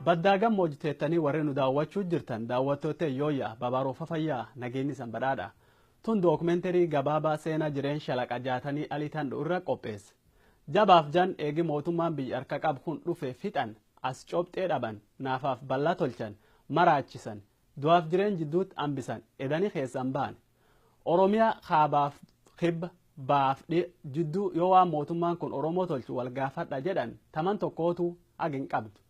Baddaa gammoojjii teettanii warri nu daawwachuu jirtan daawwattoota yooyyaa babaaroofa fayyaa nageenyi san badhaadha. Tun dookumenterii gabaabaa seenaa jireen shalaqa jaatanii alii tan irra qopheesse. Jabaaf jan eegi mootummaan biyya harka qabu kun dhufe fixan as cobxee dhaban naafaaf bal'aa tolchan maraachisan du'aaf jireen jidduutti hambisan edanii keessan ba'an. Oromiyaa kaabaaf kibba baaf jidduu yoo waan mootummaan kun Oromoo tolchu wal gaafadha jedhan taman tokkootu hagi hin qabdu.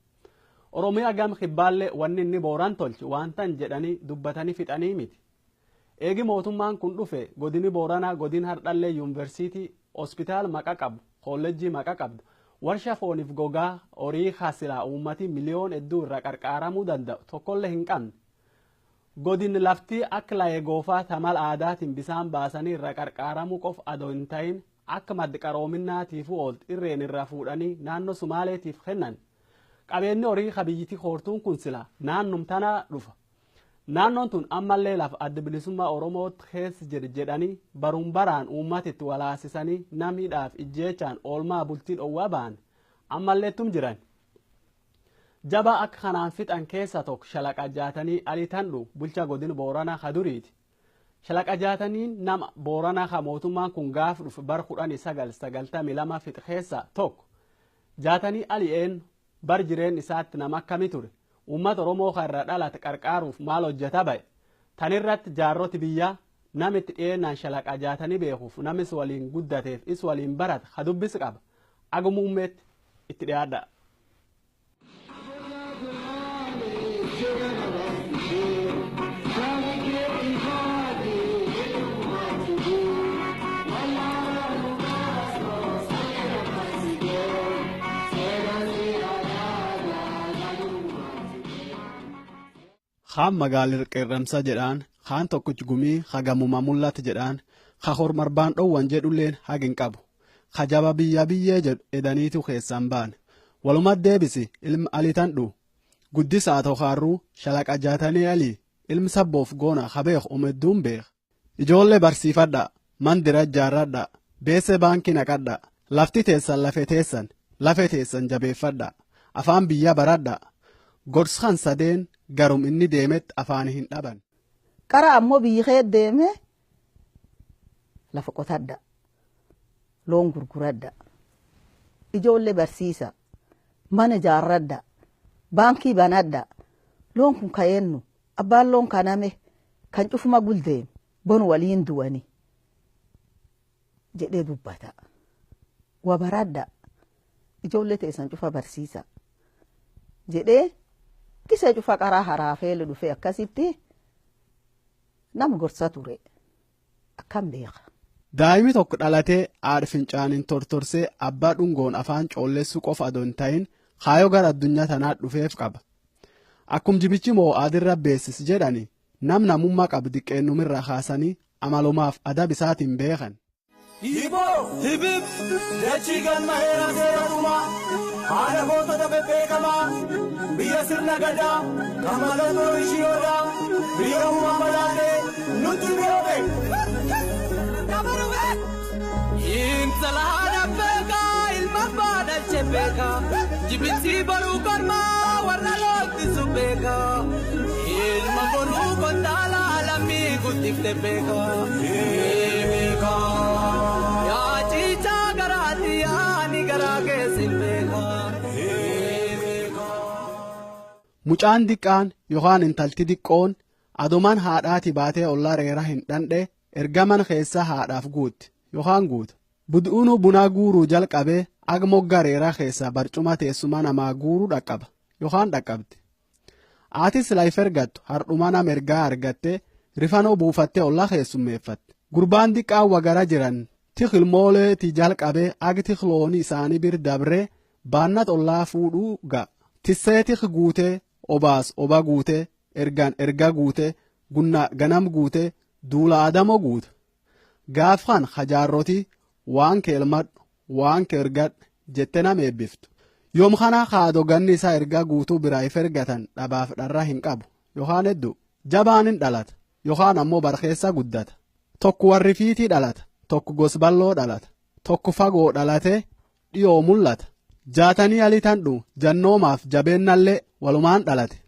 Oromiyaa gam kibbaallee wanni inni booran tolchu waan tan jedhanii dubbatanii fixanii miti. Eegi mootummaan kun dhufe godini Booranaa godin Hardhallee yuunivarsiitii hospitaal maqa qabu koolleejjii maqa qabdu warshaa fooniif gogaa horii hasilaa uummatii miliyoon hedduu irra qarqaaramuu danda'u tokkollee hin qabne. Godin laftii akka layee goofaa tamal aadaatiin bisaan baasanii irra qarqaaramuu qof adoo hin ta'in akka maddi qaroominnaatiifuu ooltu irreen irra fuudhanii naannoo Sumaaleetiif kennan. Qabeenyi horii kabiyyitii koortuun kun sila naannum tanaa dhufa. Naannoon tun ammallee lafa adda bilisummaa Oromootti keessa jira jedhanii baruun baraan uummata itti walaasisanii namidhaaf ijjeechaan oolmaa bultii dhowwaa ba'an ammallee tum jiran. Jabaa akka kanaan fixan keessa tokko shalaqa jaatanii alii tandhu bulcha godina Booranaa kaduriiti. Shalaqa jaataniin nama Booranaa ka mootummaan kun gaaf dhufe bara 1992 fixe keessa tokko. Jaatanii ali'een bar jireen isaatti nama akkami ture. Uummata Oromoo kan irra dhalate qarqaaruuf maal hojjeta ba'e. Tanirratti jaarroti biyyaa namitti dhiyeenaan shalaqa jaatanii beekuuf namis waliin guddateef is waliin barate ka dubbis qaba. Agumuummeetti itti dhiyaadha. Kaan magaalli qeerramsa jedhaan, kaan tokkichi gumii hagamuma mul'ata jedhaan, ka hormarbaan dhoowwan jedhulleen hagi hin qabu. Ka jaba biyya biyyee jedhu edaniitu keessan ba'an. Walumat deebisi ilmi alii tandhu. Guddisaa tokaarruu shalaqa jaatanii alii ilmi sabboof goona ka beeku omedduun beeka. Ijoollee barsiifadha, mandira ijaarradha, beesse baankii naqadha, lafti teessan lafee teessan, lafee teessan jabeeffadha, afaan biyya baradha. Gorsan sadeen garum inni deemetti afaan hin dhaban. Qara ammoo biyyi kee deeme lafa qotadha, loon gurguradha, ijoollee barsiisa, mana ijaarradha, baankii banadha. Loon kun ka'eennu abbaan loon kaname kan cufuma guldeeme bonu waliin du'ani jedhee dubbata. Wa baradha, ijoollee teessan cufa barsiisa jedhee kisee cufa qaraa haraafeele dhufee akkasitti nama gorsa ture akkam beeka. Daa'imni tokko dhalatee haadha fincaaniin tortorsee abbaa dhungoon afaan coollessuu qofa adoo hin ta'in kaayoo gara addunyaa tanaa dhufeef qaba. Akkum jibichi moo adirra beesis jedhani nam namummaa qabu diqqeennumirraa kaasanii amalumaaf adab isaatiin beekan. Hiboo! Hibib! Dachii galma heera seera dhumaa! Haadha gootota bebbeekamaa! Biyya sirna gadaa! Kan mallattoo ishii odaa! Biyya uumaa badhaadhee nutti biroobe! Intala haadha beekaa ilma abbaa dhalche beekaa jibbitti boruu kormaa warra loottisu beekaa ilma boruu kontaalaa lammii guddifte beekaa. Yaa ciichaa garaati yaani garaa keessi beekaa. Mucaan diqqaan yookaan intalti diqqoon adumaan haadhaati baatee ollaa reera hin dhandhe ergaman keessa haadhaaf guutti yookaan guuta. Bud'uunu bunaa guuruu jalqabee aga mogga reeraa keessa barcuma teessuma namaa guuruu dhaqqaba yookaan dhaqqabdi. Aatis laayif ergattu hardhuma nama ergaa argattee rifanoo buufattee ollaa keessummeeffatte. Gurbaan diqqaan wagara jiran tikilmooleetii jalqabee aga tikloonii isaanii bir dabree baannat ollaa fuudhuu ga'a. Tissee tik guutee obaas oba guutee ergaan erga guutee gunnaa ganam guutee duula adamoo guuta. Gaafkan hajaarrotii waan kee elmadhu waan kee ergadhu jette nama eebbiftu. Yoom kana kaadoo ganni isaa ergaa guutuu biraa if ergatan dhabaaf dharraa hin qabu yookaan hedduu jabaan hin dhalata yookaan ammoo barkeessa guddata. Tokko warri fiitii dhalata, tokko gosballoo dhalata, tokko fagoo dhalatee dhiyoo mul'ata. Jaatanii Alii Tandhu jannoomaaf jabeennallee walumaan dhalate.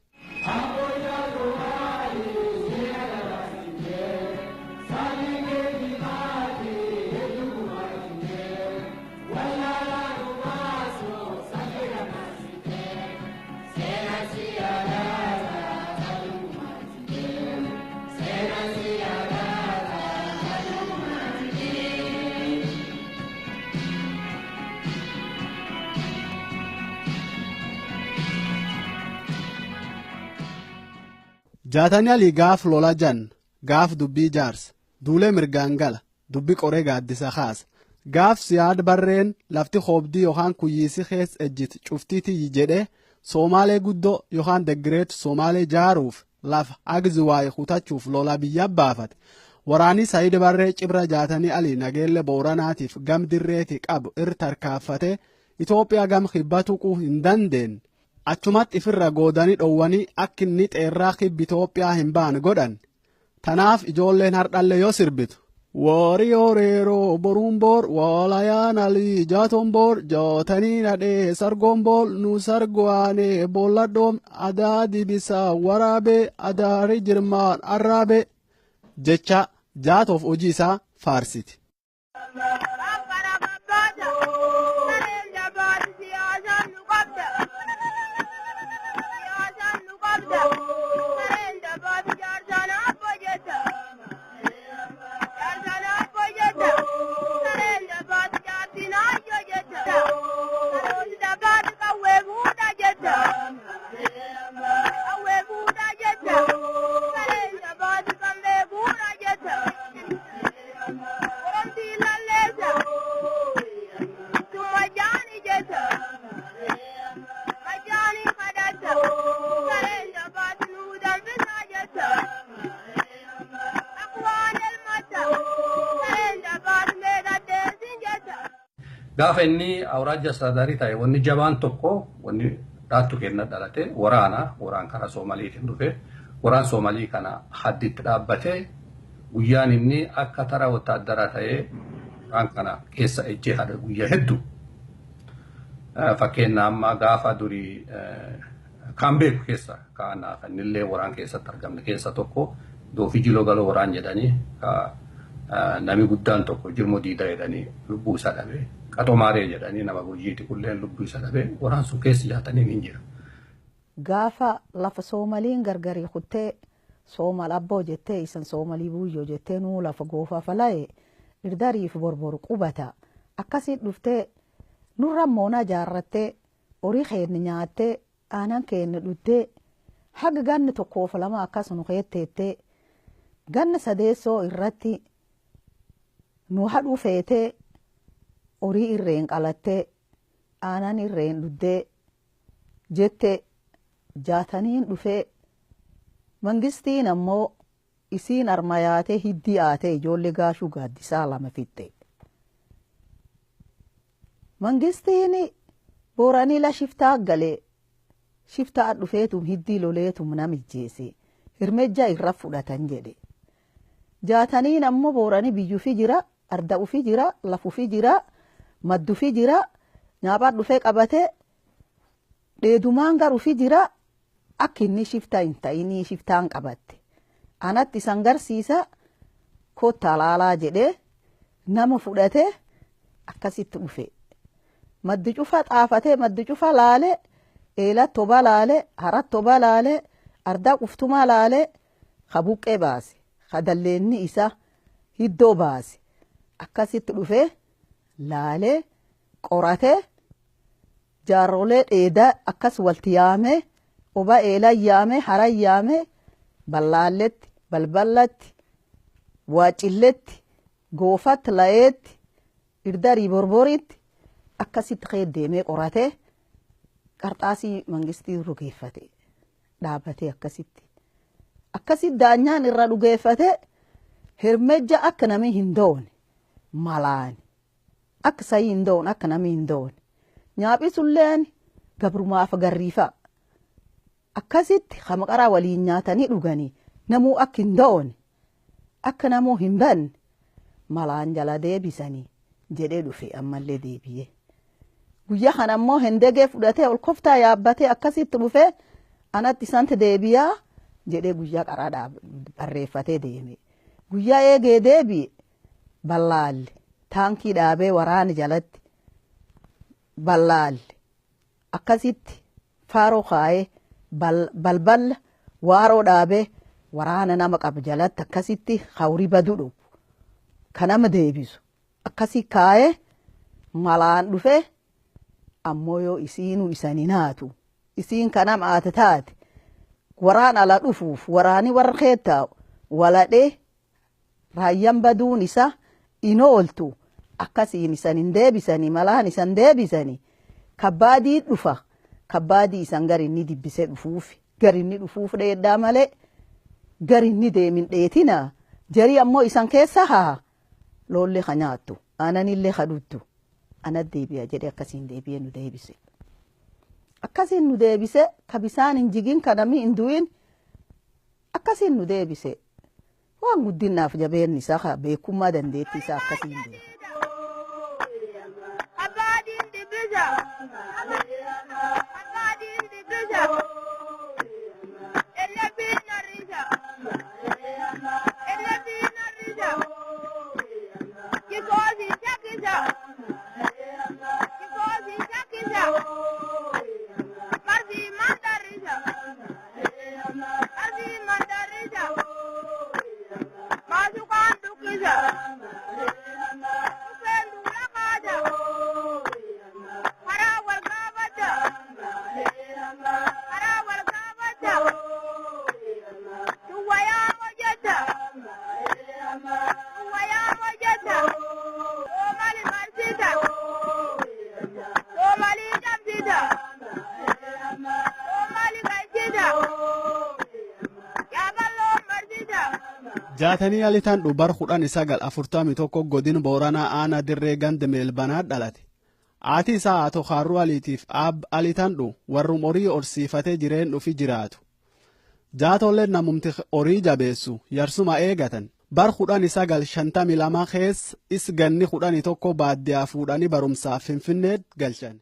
Jaatanii Alii gaaf lola jan gaaf dubbii jaarsa duulee mirgaan gala dubbi qoree gaaddisa kaasa gaaf siyaad barreen lafti hoobdii yookaan kuyyiisi keessa ejjit cuftiitii jedhee Soomaalee guddoo yookaan deggireet Soomaalee jaaruuf lafa agziwaayee kutachuuf lola biyya baafate. Waraanni Saayid Barree cibra Jaatanii Alii nageelle Booranaatiif gam dirreeti qabu irra tarkaanfatee Itoophiyaa gam kibba tuquu hin dandeenye. Achumatti ifirra goodanii dhowwanii akka inni xeerraa kibbi Itoophiyaa hin baane godhan. Tanaaf ijoolleen hardhalle yoo sirbitu. Woori horeeroo boruun boor waalayaan alii jaatoon boor jaatanii nadhee sargoon bool nu sargo'aanee boolladhoom adaa dibisaa waraabee adaari jirmaan arraabee jecha jaatoof hojii isaa faarsiti. Gaafa inni awraajja saadarii ta'e wanni jabaan tokko wanni dhaattu kenna dhalate waraana waraan karaa Soomaliitiin dhufe waraan Soomalii kana hadditti dhaabbate guyyaan inni akka tara wotaaddaraa ta'ee waraan kana keessa ejjee haadha guyyaa hedduu. Fakkeenya amma gaafa durii kan beeku keessa kaanaaf innillee waraan keessatti argamne keessa tokko doofii jiloo galoo waraan jedhanii nami guddaan tokko jirmoo diidaa jedhanii lubbuu isaa dhabee qaxomaaree jedhanii nama gurjiiti kulleen lubbuu isaa dhabee waraan sun keessa jaatanii hin jira. Gaafa lafa Soomaliin gargarii kuttee Soomal abboo jettee isan Soomalii buuyyoo jettee nuu lafa goofaa fala'e irdariif borboru qubata akkasiin dhuftee nurra moonaa jaarrattee horii keenya nyaattee aanan keenya dhuttee haga ganni tokkoof lama akkas nu keetteettee ganna sadeessoo irratti nu hadhuu feetee horii irreen qalattee aanan irreen dhuddee jette jaataniin dhufee mangistiin ammoo isiin armayaatee hiddii aatee ijoollee gaashuu gaaddisaa lama fixxe. Mangistiin booranii la shiftaa galee shiftaa dhufeetum hiddii loleetum namijjeese hirmejja irra fudhatan jedhe. Jaataniin ammoo booranii biyyuufi jira arda'uufi jira lafuufi jira madduufi jira nyaaphaa dhufee qabatee dheedumaan garuufi jira akka inni shiftaa hin ta'inii shiftaan qabatte. Anatti isan garsiisa kottaa laalaa jedhee nama fudhatee akkasitti dhufe. Maddi cufa xaafatee maddi cufa laalee eelaa toba laalee hara toba laalee ardaa quftumaa laalee ka buqqee baase ka dalleenni isaa hiddoo baase akkasitti dhufee laalee qoratee jaarrolee dheedaa akkas walti yaamee oba eelaa yaamee hara yaamee ballaalletti balballatti waacilletti goofatti la'eetti irdarii borboritti akkasitti kee deemee qoratee qarxaasii mangistii dhugeeffate dhaabbatee akkasitti. Akkasitti daanyaan irra dhugeeffate hirmejja akka namni hin doone malaan akka sayii hin doone akka namni hin doone nyaaphisulleen gabrumaaf garriifa akkasitti hamqaraa waliin nyaatanii dhuganii namuu akka hin doone akka namuu hin banne malaan jala deebisanii jedhee dhufe ammallee deebi'ee. Guyyaa kana ammoo hendegee fudhatee ol koftaa yaabbatee akkasitti dhufee anatti isaan deebiyaa jedhee guyyaa qaraa barreeffatee deeme. Guyyaa eegee deebi'e ballaalle taankii dhaabee waraana jalatti ballaalle akkasitti faaroo kaayee balballa waaroo dhaabee waraana nama qabu jalatti akkasitti hawrii badu dhufu kan nama deebisu akkasi kaayee malaan dhufee ammoo yoo isiinuu isanii naatu isiin kanam aate taate waraan ala dhufuuf waraani warra keettaa'u waladhee raayyaan baduun isa in ooltu akkasiin isan hin deebisanii malaan isan deebisanii kabbaadii dhufa kabbaadii isan gar inni dibbisee dhufuuf gar inni dhufuuf dheedhaa malee gar inni deemin dheetina jarii ammoo isan keessa haa loollee ka nyaattu aananillee ka dhuttu ana deebi'a jedhee akkasiin deebi'ee nu deebise. Akkasiin nu deebise ka bisaan hin jigin ka namni hin du'in akkasiin nu deebise. Waan guddinaaf jabeenni isaa ka beekummaa dandeettii isaa akkasiin deebise. Abbaadiin dibbisa. Abbaadiin dibbisa. Ellebiin narrisa. Ellebiin narrisa. Kikoosi shakkisa. Kikoosi shakkisa. Marsi mandarrisa. Marsi mandarrisa. Maasukaan dukkisa. Dhufeen duula kaata. Karaa wal gaafata. Karaa wal gaafata. Duwwayaa hojjeta. Duwwayaa hojjeta. Soomali marsita. Soomali cabsita. Soomali galchita. Yaaballoo marsita. Jaatanii Alitaan bar 1941 godin Booranaa aanaa dirree ganda Meelbanaa dhalate. Haati isaa Ato Kaarruu Aliitiif Aab Alitaan warrum horii horsiifatee jireen dhufi jiraatu. Jaatolleen namumti horii jabeessu yarsuma eegatan. Bar 1952 keessa is ganni 11 baadiyyaa fuudhanii barumsaaf Finfinnee galchan.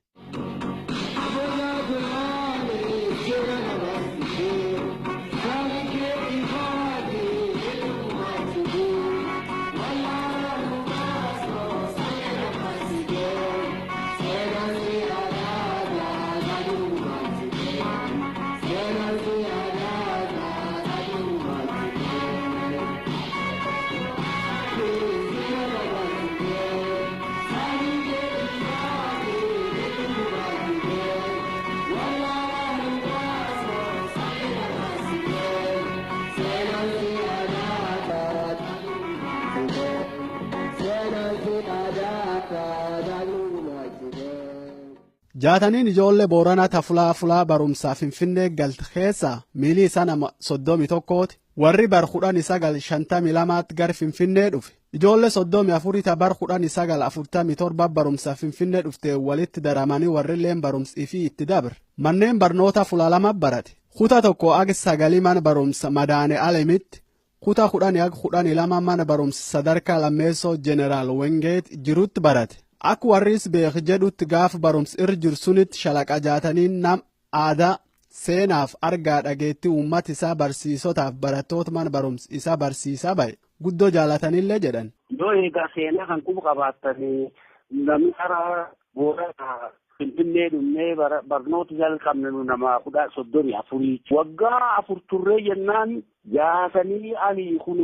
Jaataniin ijoollee Booranaa ta fulaa barumsaa Finfinnee galte keessa miilii isaa nama 31ti. Warri bar 1952 gar Finfinnee dhufe. Ijoollee 34 ta bar 1947 barumsaa Finfinnee dhufte walitti daramanii warrilleen barumsi ifii itti dabre. Manneen barnoota fulaa lama barate. Kutaa 1 ag 9 mana barumsa Madaane Alemitti. Kutaa 10 ag 12 mana barumsa sadarkaa lammeessoo Jeneraal Wengeet jirutti barate. Akka warris beek jedhutti gaaf barumsi irra jiru sunitti shalaqa jaataniin nam aadaa seenaaf argaa dhageettii uummata isaa barsiisotaaf barattoota mana barumsa isaa barsiisaa ba'e guddoo jaalatanillee jedhan. Yoo egaa seenaa kan quba qabaatanii namni karaa Booranaa Finfinnee dhumnee barnoota jalqabne nu nama 34. Waggaa 4 turree jennaan jaatanii ali kun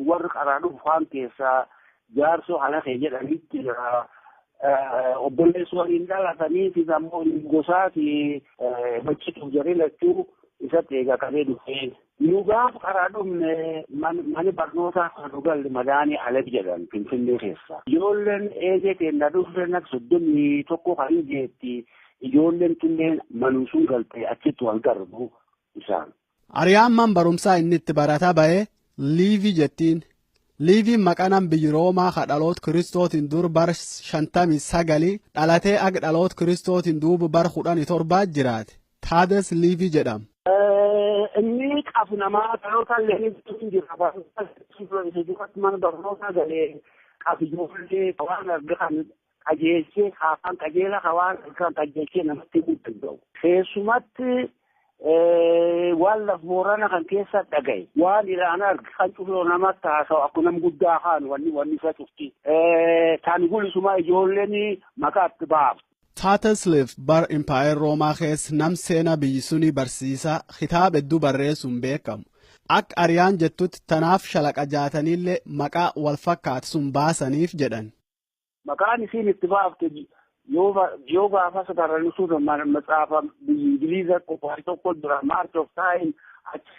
warri karaa dhufaan keessaa jaarsoo halakee jedhanitti jira. Obboleessi waliin dhalatanii fi ammoo gosaa fi hojjetuuf jarri lachuu isatti eegatamee dhufee. Nu gaaf karaa dhumne mani barnootaa kan nu galle Madaanii Aleb jedhan Finfinnee keessa. Ijoolleen eegee keenya dhufeen akka 31 kan jeetti ijoolleen tunneen manuu sun galte achitti wal garbu isaan. Ariyaan man barumsaa inni itti barataa ba'ee Liivii jettiin. Liiviin maqaan biyyi Roomaa ka dhaloota Kiristootiin dur bar 59 dhalatee ag dhaloota Kiristootiin duuba bar 17 jiraate. Taades Liivii jedhama. Inni qabu namaa dhaloota illee ni jira. Barnoota mana barnootaa galee qabu ijoollee waan argan qajeelchee afaan qajeelaa waan kan qajeelchee namatti himuu danda'u. Keessumatti waan laf Boorana kan keessa dhagaye waan ilaan arge kan cufoo namatti haasa'u akkuma nam guddaa kaan wanni isa cufti. Tan gulisuma ijoolleen maqaa itti baaftu. Taateslif bar impaayar Roomaa keessa nam seenaa biyyi sunii barsiisaa kitaaba hedduu barreessuun beekamu. Akka Ariyaan jettutti tanaaf shalaqa jaataniillee maqaa wal fakkaatu sun baasaniif jedhan. Maqaan isiin itti baafte yoo gaafas barreessuun matsaafa biyyi Ingiliiza qophaa'e tokko jira March of Time achi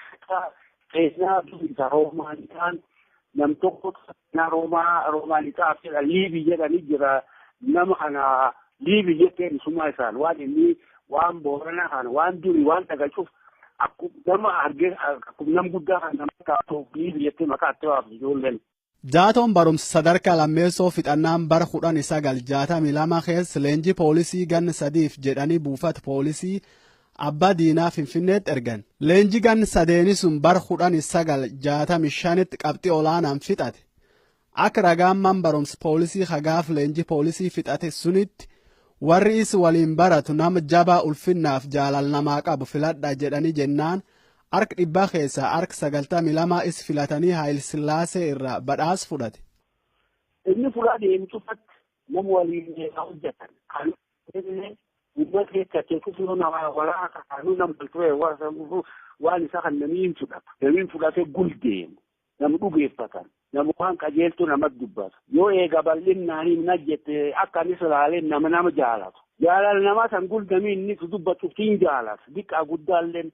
seenaa biyya Roomaanitaan nam tokko seenaa Roomaanitaaf jedha Liibii jedhanii jira nama kana Liibii jetteen isuma isaan waan inni waan Booranaa kana waan durii waan dhagachuuf akkuma argee akkuma nam guddaa kan nama taatu Liibii jettee maqaa itti baafte ijoolleen. Jaatoon barumsa sadarkaa lammeessoo fixannaan bara 1962 keessa leenjii poolisii ganna sadiif jedhanii buufata poolisii abbaa diinaa Finfinneetti ergan. Leenjii ganna sadeeni sun bara 1965tti qabxii olaanaan fixate. Akka ragaan man barumsa poolisii hagaaf leenjii poolisii fixate sunitti warri is waliin baratu nama jabaa ulfinnaaf jaalal namaa qabu filadha jedhanii jennaan harka 100 keessaa harka 92 is filatanii Haayilsillaasee irraa badhaasa fudhate. Inni fuula deemtufatti nama waliin hojjetan. Kan inni uummata keessatti kufuu nama walaa kanuu nama ture waan isa kan namni hin fudhatu. Namni hin fudhatee guldeemu. Nama dhugeeffatan. Nama waan qajeeltu namatti dubbatu. Yoo eega bal'innaan hin jette akka inni ilaalee nama nama jaalatu. Jaalala namaa san guldamii inni dubbatuuf hin jaalatu. Diqqaa guddaallee.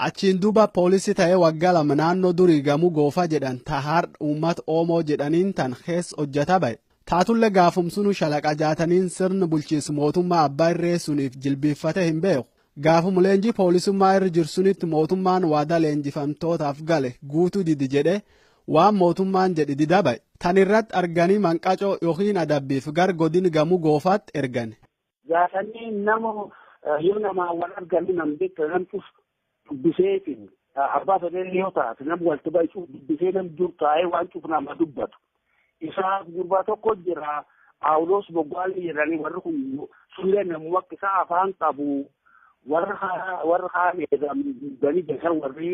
Achiin duuba poolisii ta'ee waggaa 2 naannoo durii gamuu goofa jedhan tahaar uummata Oomoo jedhaniin tan keessa hojjeta ba'e. Taatullee gaafumsunu shalaqa jaataniin sirni bulchiinsa mootummaa abbaa irree suniif jilbiiffate hin beeku. Gaafuma leenjii poolisummaa irra jirsunitti mootummaan waadaa leenjifamtootaaf gale guutuu didi jedhee waan mootummaan jedhe dida ba'e. Tan irratti arganii manqacoo yookiin adabbiif gar godin gamuu goofaatti ergan. Jaatanii nama yoo namaa wal arganii nam beektu namtu dubbiseetiin abbaa fedheen yoo taate nam walitti baay'isuuf dubbisee nam dur taa'ee waan cuuf nama dubbatu. Isaa gurbaa tokko jira Paawuloos Boggaalli jedhanii warri kun sullee namuu akka isaa afaan qabu warra kaan eegamanii jedhan warri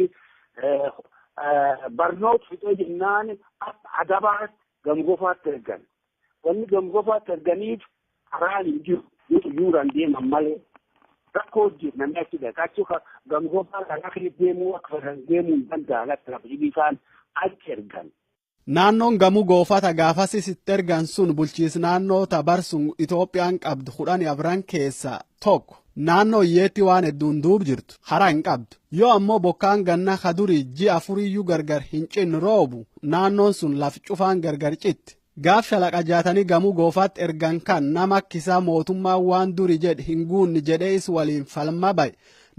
barnoota fixee jennaan akka adabaatti gamgofaatti ergan. Wanni gamgofaatti erganiif karaan hin jiru yoo xiyyaaraan deeman malee. Rakkoo jiru namni achi dhaqa. Achi gamgofaa karaa keessa deemuu akka fedhan deemuu hin danda'an akka lafa isaan achi ergan. Naannoon gamuu goofata gaafasis itti ergan sun bulchiinsa naannoo tabarsun Itoophiyaan qabdu 14 keessaa tokko. Naannoo hiyyeetti waan hedduun duub jirtu hara hin qabdu. Yoo ammoo bokkaan ganna kadurii ji'a 4 gargar hin cinne roobu naannoon sun laf cufaan gargar citti. Gaaf shalaqa jaatanii gamuu goofaatti ergan kan nama akkisaa mootummaa waan duri jedhe hin guunne jedhee is waliin falma ba'e.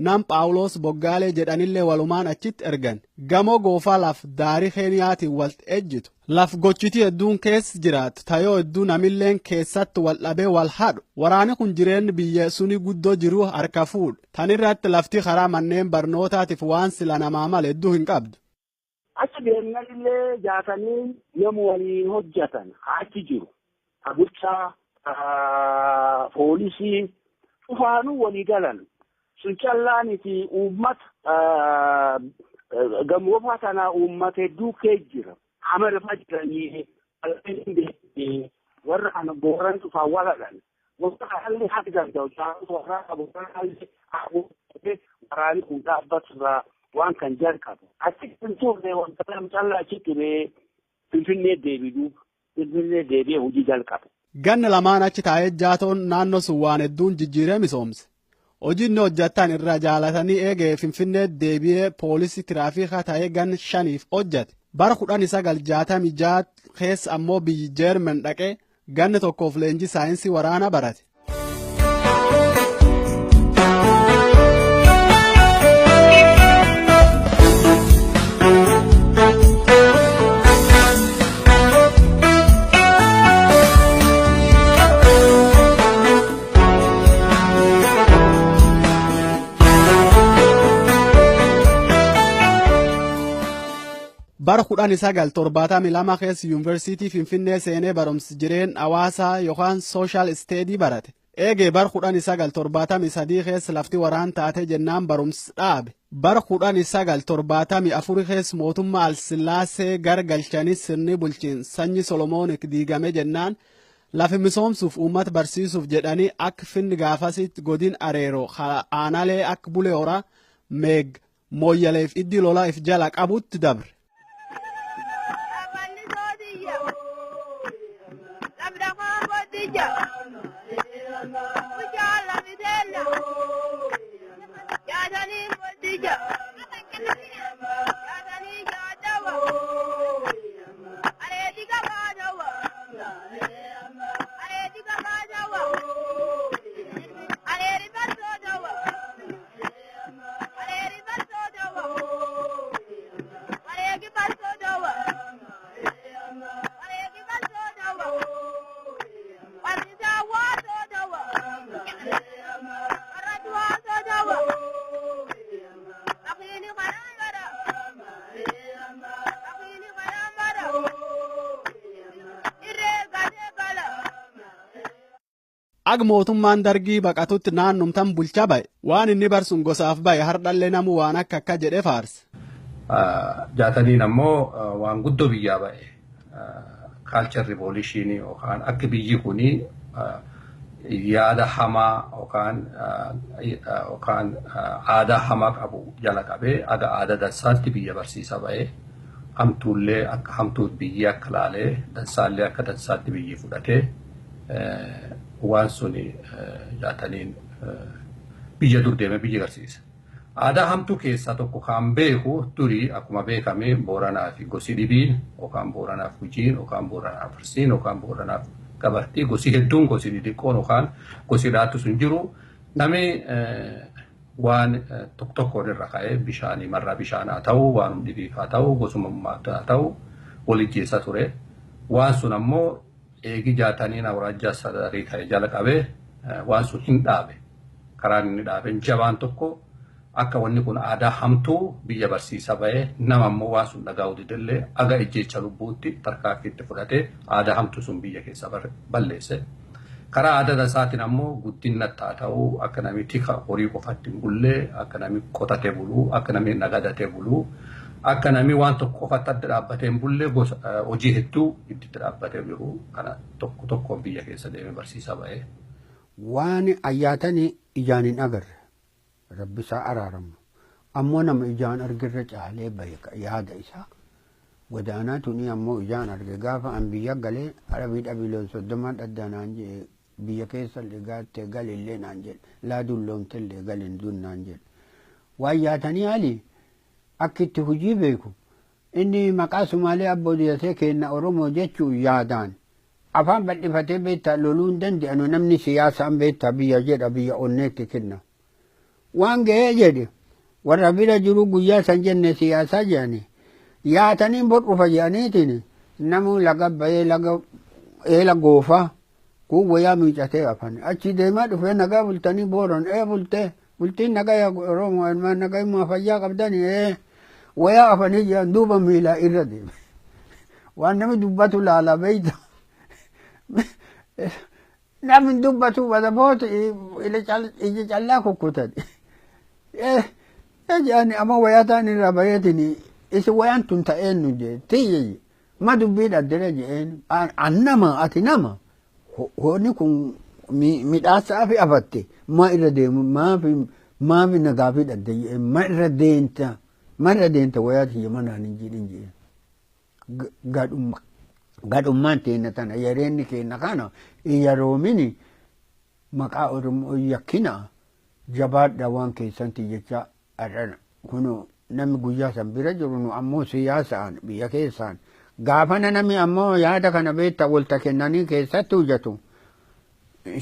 Nam Paawuloos Boggaalee jedhanillee walumaan achitti ergan. Gamoo goofaa laf daarii Keeniyaatiin wal ejjitu. Laf gochitii hedduun keessa jiraatu tayoo hedduu namilleen keessatti wal dhabee wal hadhu. Waraanni kun jireenyi biyya suni guddoo jiru harka fuudhe. Tan irratti lafti karaa manneen barnootaatiif waan sila namaa malee hedduu hin qabdu. Achi deemnanillee jaatanii nama waliin hojjetan achi jiru. Bulchaa, poolisii cufaanuu walii galan. Sun callaaniti uummata gamoofaa kana uummata hedduu keessa jira. Amarfaa jiranii warra kana Booran cufaan waladhan. Warra kanallee haati danda'u jaarota warra Booranallee waraanni kun dhaabbatu irraa waan kan jalqabu. Achi hin turre wanta lama callaa achi ture Finfinnee deebi'uu Finfinnee deebi'ee hojii jalqabe. Ganna lamaan achi taa'ee jaatoon naannoo sun waan hedduun jijjiiree misoomse. Hojii inni hojjetan irraa jaalatanii eegee Finfinnee deebi'ee poolisii tiraafikaa ta'ee ganna 5 hojjete. Bara 1966 keessa ammoo biyyi Jeerman dhaqee ganna 1 leenjii saayinsii waraanaa barate. Bara 1972 keessa Yuunivarsiitii Finfinnee seenee barumsa jireen hawaasaa yookaan social study barate. Eegee bara 1973 keessa lafti waraan taate jennaan barumsa dhaabe. Bara 1974 keessa mootummaa Alsillaasee gargalchanii sirni bulchiinsa sanyii Solomoonik diigame jennaan lafi misoomsuuf uummata barsiisuuf jedhanii akka finni gaafasitti godin areeroo aanaalee akka Bulee Horaa, Meeg, Mooyyaleef iddi lolaa if jala qabutti dabre. Ag mootummaan dargii baqatutti naannumtan bulchaa ba'e waan inni barsuun gosaaf ba'e hardhallee namu waan akka akka jedhe faarse. Jaataniin ammoo waan guddoo biyyaa ba'e culture revolution yookaan akka biyyi kuni yaada hamaa yookaan aadaa hamaa qabu jala qabee aga aadaa dansaatti biyya barsiisa ba'e hamtuullee akka hamtuut biyyi akka laalee dansaallee akka dansaatti biyyi fudhatee waan suni jaataniin biyya dur deeme biyya agarsiisa. Aadaa hamtuu keessaa tokko kan beeku durii akkuma beekame Booranaa fi gosi dhibiin yookaan Booranaaf Gujiin yookaan Booranaaf Arsiin yookaan Booranaaf Gabartii gosi hedduun gosi xixiqqoon yookaan gosi dhaattu sun jiru namni waan tokko tokkoon irra ka'ee bishaanii marraa bishaan haa ta'u waan dhibiif haa ta'u gosummaa haa ta'u walijjeessa ture. Waan sun ammoo eegi jaataniin awraajjaa sadarii ta'e jala qabee waan sun hin dhaabe. Karaan inni dhaabeen jabaan tokko akka wanni kun aadaa hamtuu biyya barsiisa ba'ee nama ammoo waan sun dhagaa'uu didillee aga ejjeecha lubbuutti tarkaanfii fudhatee aadaa hamtuu sun biyya keessa balleesse. Karaa aadaa dansaatiin ammoo guddinatti haa ta'u akka namni tika horii qofatti hin bullee akka namni qotatee buluu akka namni nagadatee buluu akka namni waan tokko qofatti adda dhaabbatee hin bullee gosa hojii hedduu itti dhaabbatee jiru kana tokko tokkoon biyya keessa deemee barsiisa ba'ee. Waan ayyaatanii ijaan hin agarre rabbi isaa araaramu ammoo nama ijaan argirra caalee beeka yaada isaa godaanaa tuni ammoo ijaan arge gaafa an biyya galee arabii dhabiiloon 30 dhaddaanaan jedhe biyya keessa illee gaattee galillee naan jedhe laa dulloomte illee galin dun naan jedhe waan yaatanii ali akka itti hojii beeku inni maqaa Sumaalee abboo diyatee kenna Oromoo jechuu yaadaan afaan bal'ifatee beektaa loluu hin danda'anu namni siyaasaan beektaa biyya jedha biyya onneetti kenna. Waan ga'ee jedhe warra bira jiru guyyaa san jenne siyaasaa jedhani yaatanii bor dhufa jedhaniitiin namuu laga ba'ee laga eela goofaa kun wayyaa miicatee afan achi deemaa dhufee nagaa bultanii booran ee bultee bultiin nagaa yaa Oromoo ilmaan nagaa immoo fayyaa qabdanii ee wayyaa afanii jedhan duuba miilaa irra deeme waan namni dubbatu laala beeyta namni dubbatu badaboota ija callaa kukkutan jedhani amma wayyaa ta'an irraa bareetin isi wayyaan tun ta'een nu jee tiyye ma dubbii dhaddire jeen an nama ati nama hoonni kun midhaasaa fi afatte ma irra deemu maafi nagaa fi dhadde jeen ma irra deenta wayyaa tiyya manaan hin jedhin jeen gadhummaan teenna tana yareenni keenna kana yeroomini maqaa Oromoo yakkina jabaadha waan keessanti jecha adhana kunoo namni guyyaa san bira jiru nu ammoo siyaasaan biyya keessaan gaafana namni ammoo yaada kana beekta walta kennanii keessatti hojjetu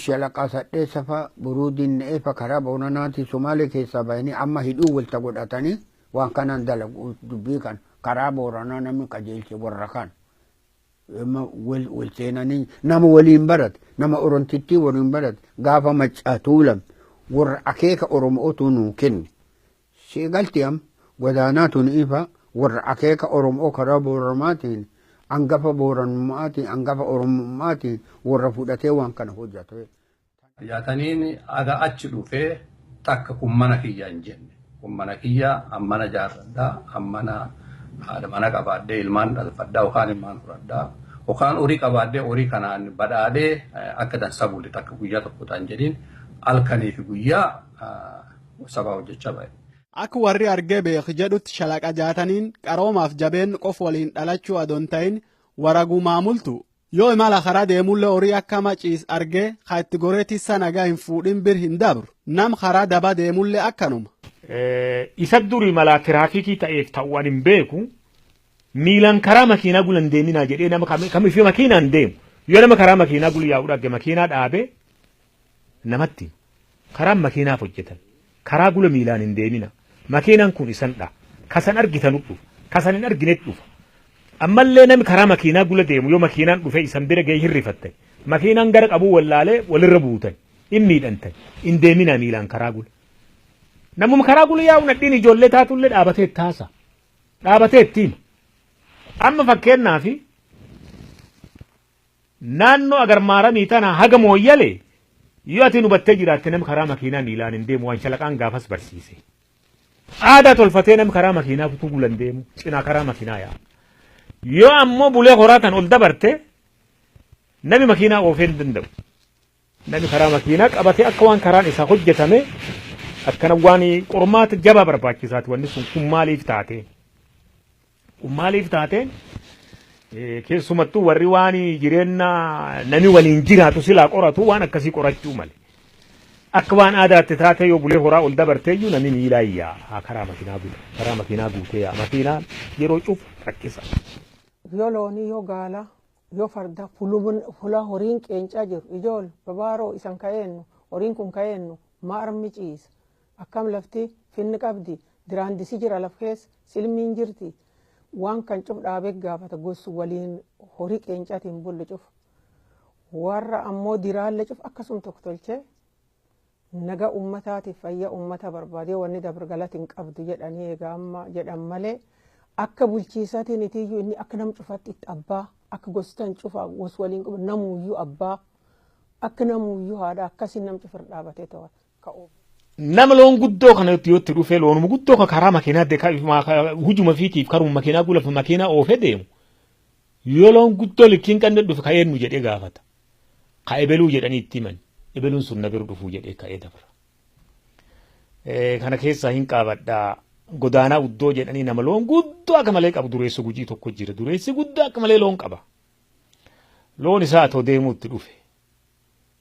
shalaqa sadheessa fa boruu dinna'ee fa karaa boonanaati Somaalee keessaa bahanii amma hidhuu walta godhatanii waan kanaan dalagu dubbii kan karaa booranaa namni qajeelche warra kan wal seenanii nama waliin barate nama orontittii waliin barate gaafa maccaa tuulame warra akeeka Oromootu nuu kenne. Seegalti am godaanaa tun ifa Warra akeeka Oromoo karaa Booranaatiin hangafa Booranummaatiin hangafa Oromummaatiin warra fudhatee waan kana hojjate. Jaataniin aga achi dhufee takka kun mana kiyya hin jenne. Kun mana kiyya ammana jaarradhaa ammana haadha mana qabaadhee ilmaan dhalfadhaa yookaan ilmaan fudhadhaa yookaan horii qabaadhee horii kanaan badhaadhee akka dansaa bulle takka guyyaa tokko ta'an jedhiin halkanii fi guyyaa sabaa hojjechaa ba'e. Akka warri argee beek jedhutti shalaqa jaataniin qaroomaaf jabeen qof waliin dhalachuu adoon ta'in waragumaa multu. Yoo imala karaa deemullee horii akka maciis argee ka itti goree tissa nagaa hin fuudhin bir hin dabru. Nam karaa daba deemullee akkanuma. Isa durii malaa tiraafikii ta'eef ta'uu ani hin beeku miilaan karaa makiinaa gulan deeminaa jedhee nama kamiifii makiinaan deemu yoo nama karaa makiinaa gulu yaa'u dhagge makiinaa dhaabee namatti karaan makiinaaf hojjetan karaa gula miilaan hin deemina makiinaan kun isan dha kasan argitanu dhufa kasan hin arginetti dhufa ammallee nami karaa makiinaa gula deemu yoo makiinaan dhufe isan bira ga'ee hirrifatte makiinaan gara qabuu wallaalee walirra buutan hin miidhantan hin deemina miilaan karaa gula. Namuma karaa gula yaa'u nadhiin ijoollee taatullee dhaabatee taasa. Dhaabatee ittiin. Amma fakkeenyaaf naannoo agarmaaramii tana haga mooyyalee yoo ati hubattee jiraatte nama karaa makiinaa miilaan hin deemu waan shalaqaan gaafas barsiise. Aadaa tolfatee nama karaa makiinaa kutuu gulan deemu cinaa karaa makiinaa yaa'a. Yoo ammoo bulee horaa tan ol dabarte nami makiinaa oofee hin danda'u. Nami karaa makiinaa qabatee akka waan karaan isaa hojjetame akkana waan qormaata jabaa barbaachisaati wanni sun kun maaliif taate? Kun maaliif taate? Keessumattuu warri waan jireenya nami waliin jiraatu silaa qoratu waan akkasii qorachuu male. Akka waan aadaatti taate yoo bulee horaa ol dabarteeyyuu nami miilaa yaa'a karaa makiinaa bula karaa makiinaa guutee yaa'a makiinaan yeroo cufu rakkisa. Yoo loonii yoo gaala yoo farda fula horiin qeencaa jiru ijool babaaroo isan ka'eennu horiin kun ka'eennu maa armi ciisa. Akkam lafti finni qabdi diraandisi jira laf keessa silmiin jirti waan kan cuf dhaabee gaafata gosu waliin horii qeencaatiin bullu cuf warra ammoo diraalle cuf akkasum tokko tolchee naga uummataatiif fayyaa uummata barbaadee wanni dabargalatiin qabdu jedhanii egaa amma jedhan malee akka bulchiisaatiin itiyyuu inni akka nam cufatti itti abbaa akka gostan cufa gos waliin qabu namuuyyuu abbaa akka namuuyyuu haadha akkasiin nam cufir dhaabatee ta'u ka'uu. Nama loon guddoo kana yoo itti dhufee loonuma guddoo kan karaa makiinaa hujuma fiitiif karuma makiinaa gulafa makiinaa oofee deemu yoo loon guddoo likkiin qabne dhufe ka eenyu jedhee gaafata. Ka ebeluu jedhanii itti himan ebeluun sun na bira dhufuu jedhee ka'ee dabra. Kana keessaa hin qaabadhaa godaanaa uddoo jedhanii nama loon guddoo akka malee qabu dureessi gujii tokko jira dureessi guddoo akka malee loon qaba. Loon isaa atoo deemuu itti dhufe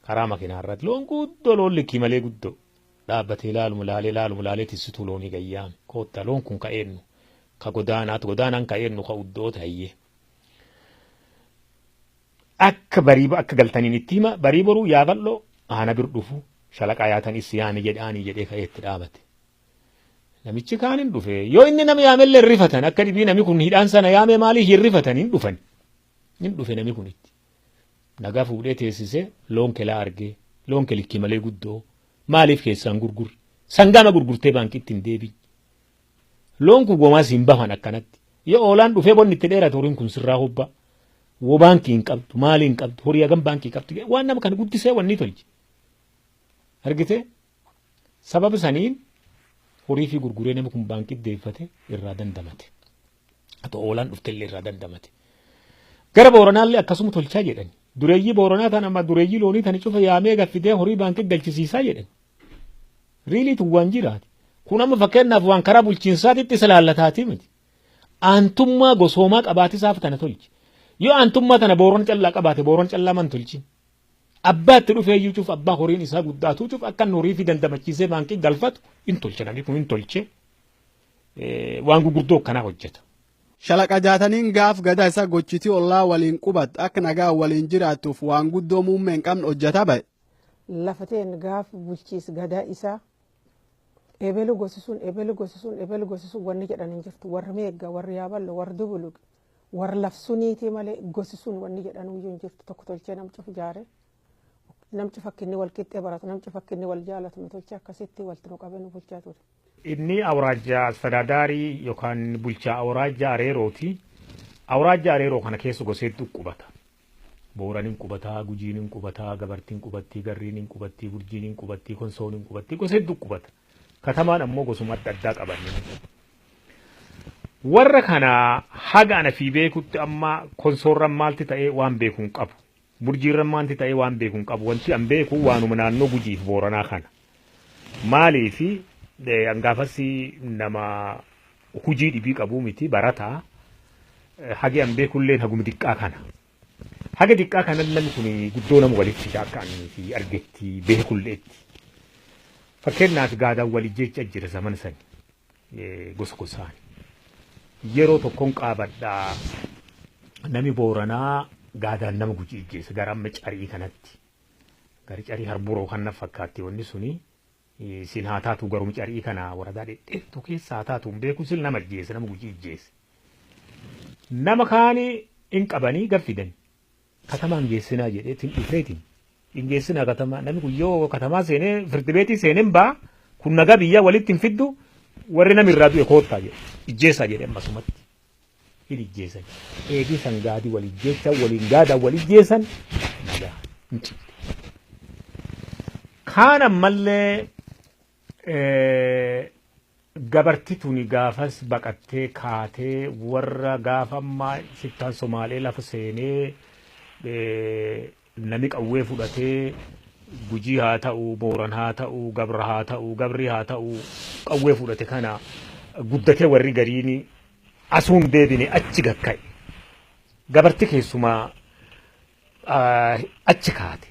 karaa makiinaa irratti loon guddoo loon likkii malee guddoo. Dhaabbatee laaluma laalee laaluma laalee tissituu loonii gayyaame koottaa loon kun ka eenyu ka godaanaatu godaanaan ka eenyu ka uddoo ta'eyyee. Akka barii akka galtaniin itti hima barii boruu yaaballoo aana bir dhufu shalaqaa yaatan issi yaame jedhaanii jedhee ka'ee itti dhaabate. Namichi kaan hin dhufe yoo inni nama yaamellee hin rifatan akka dhibii nami kun hidhaan sana yaame maalii hin rifatan hin dhufan hin dhufe nami kun itti. Nagaa fuudhee teessisee loon kelaa argee loon kelikkii malee guddoo. Maaliif keessaan gurgurre sangaama gurgurtee baankiitti hin deebiin loon kun gomaas hin bahan akkanatti yoo oolaan dhufee bonni itti dheerate horiin kun sirraa hobba woo baankii hin qabdu maalii hin qabdu horii hagam baankii qabdu waan nama kana guddisee wanni tolche argite sababa saniin horii fi gurguree nama kun baankiitti deeffate irraa dandamate haa oolaan dhuftellee irraa dandamate gara Booranaallee akkasuma tolchaa jedhani dureeyyii Booranaa tan amma dureeyyii loonii tani cufa yaamee gaffitee horii baankii galchisiisaa jedhan. Riiliitu waan jiraati. Kun amma fakkeenyaaf waan karaa bulchiinsaatitti isa laallataati miti. Aantummaa gosoomaa qabaatisaaf tana tolchi. Yoo aantummaa tana Booran callaa qabaate Booran callaa man tolchi. Abbaa itti dhufee iyyuu cuuf abbaa horiin isaa guddaatu cuuf akka inni horii fi dandamachiisee baankii galfatu hin tolche namni kun hin tolche waan gurguddoo akkanaa hojjeta. Shalaqa jaataniin gaaf gadaa isa gochitii ollaa waliin qubat akka nagaa waliin jiraattuuf waan guddoo muummee hin qabne hojjeta ba'e. Lafateen gaaf bulchiis gadaa isaa ebelu gosisuun ebelu gosisuun ebelu gosisuun wanni jedhan hin jirtu warri meegga warri yaaballo warri dubuluq warri lafsuniitii malee gosisuun wanni jedhan iyyuu hin jirtu tokko tolchee nam cufu jaare nam cufa akka inni wal qixxee baratu nam cufa akka inni wal jaalatu nu tolchee akkasitti walti nu qabee nu bulchaa ture. Inni awraajjaa astadaadaarii yookaan bulchaa awraajjaa Areerooti. Awraajjaa Areeroo kana keessa goseetti qubata. Booraniin qubataa, Gujiin qubataa, Gabartiin qubattii, Garriin qubattii, Burjiin qubattii, Konsooniin qubattii, goseetti qubata. Katamaan ammoo gosuma adda addaa qaban. Warra kana haga ana fi beekutti amma konsoorran maalti ta'ee waan beeku hin qabu. Burjiirran maalti ta'ee waan beeku hin qabu. Wanti an beeku waanuma naannoo Gujiif Booranaa kana. Maaliifi hangaafas nama hujii dhibii qabuu miti barataa. Hagi an beekullee haguma diqqaa kana. Haga diqqaa kana namni kun guddoo nama walitti fida akka ani fi argetti beekulleetti. Fakkeenyaaf gaadaan walii jecha jira zaman sani gosa gosaan. Yeroo tokkoon qaabadhaa nami Booranaa gaadaan nama Gujii ijjeessa gara amma carii kanatti. Gara carii harburoo kan na fakkaatti wanni suni sin haa taatu garuu carii kana waradaa dhedheertuu keessa haa taatu hin beeku sin nama ijjeessa nama Gujii ijjeessa. Nama kaanii hin qabanii gad fidan. Katamaan geessinaa jedheetiin dhufeetiin. Hin geessinaa katamaa namni kun yoo katamaa seenee firdi beetii seeneen baa kun nagaa biyyaa walitti hin fiddu warri nami irraa du'e koottaa jedhe. Ijjeessaa jedhe ammasumatti. Hin ijjeessan. Eegii san gaadii wal ijjeessan waliin gaadaa wal ijjeessan nagaa hin cibde. Kaan ammallee gabarti tuni gaafas baqattee kaatee warra gaafa ammaa shiftaan Somaalee lafa seenee nami qawwee fudhatee Gujii haa ta'u, Booran haa ta'u, Gabra haa ta'u, Gabri haa ta'u qawwee fudhate kana guddatee warri gariin asuun deebine achi gakka'e. Gabarti keessumaa achi kaate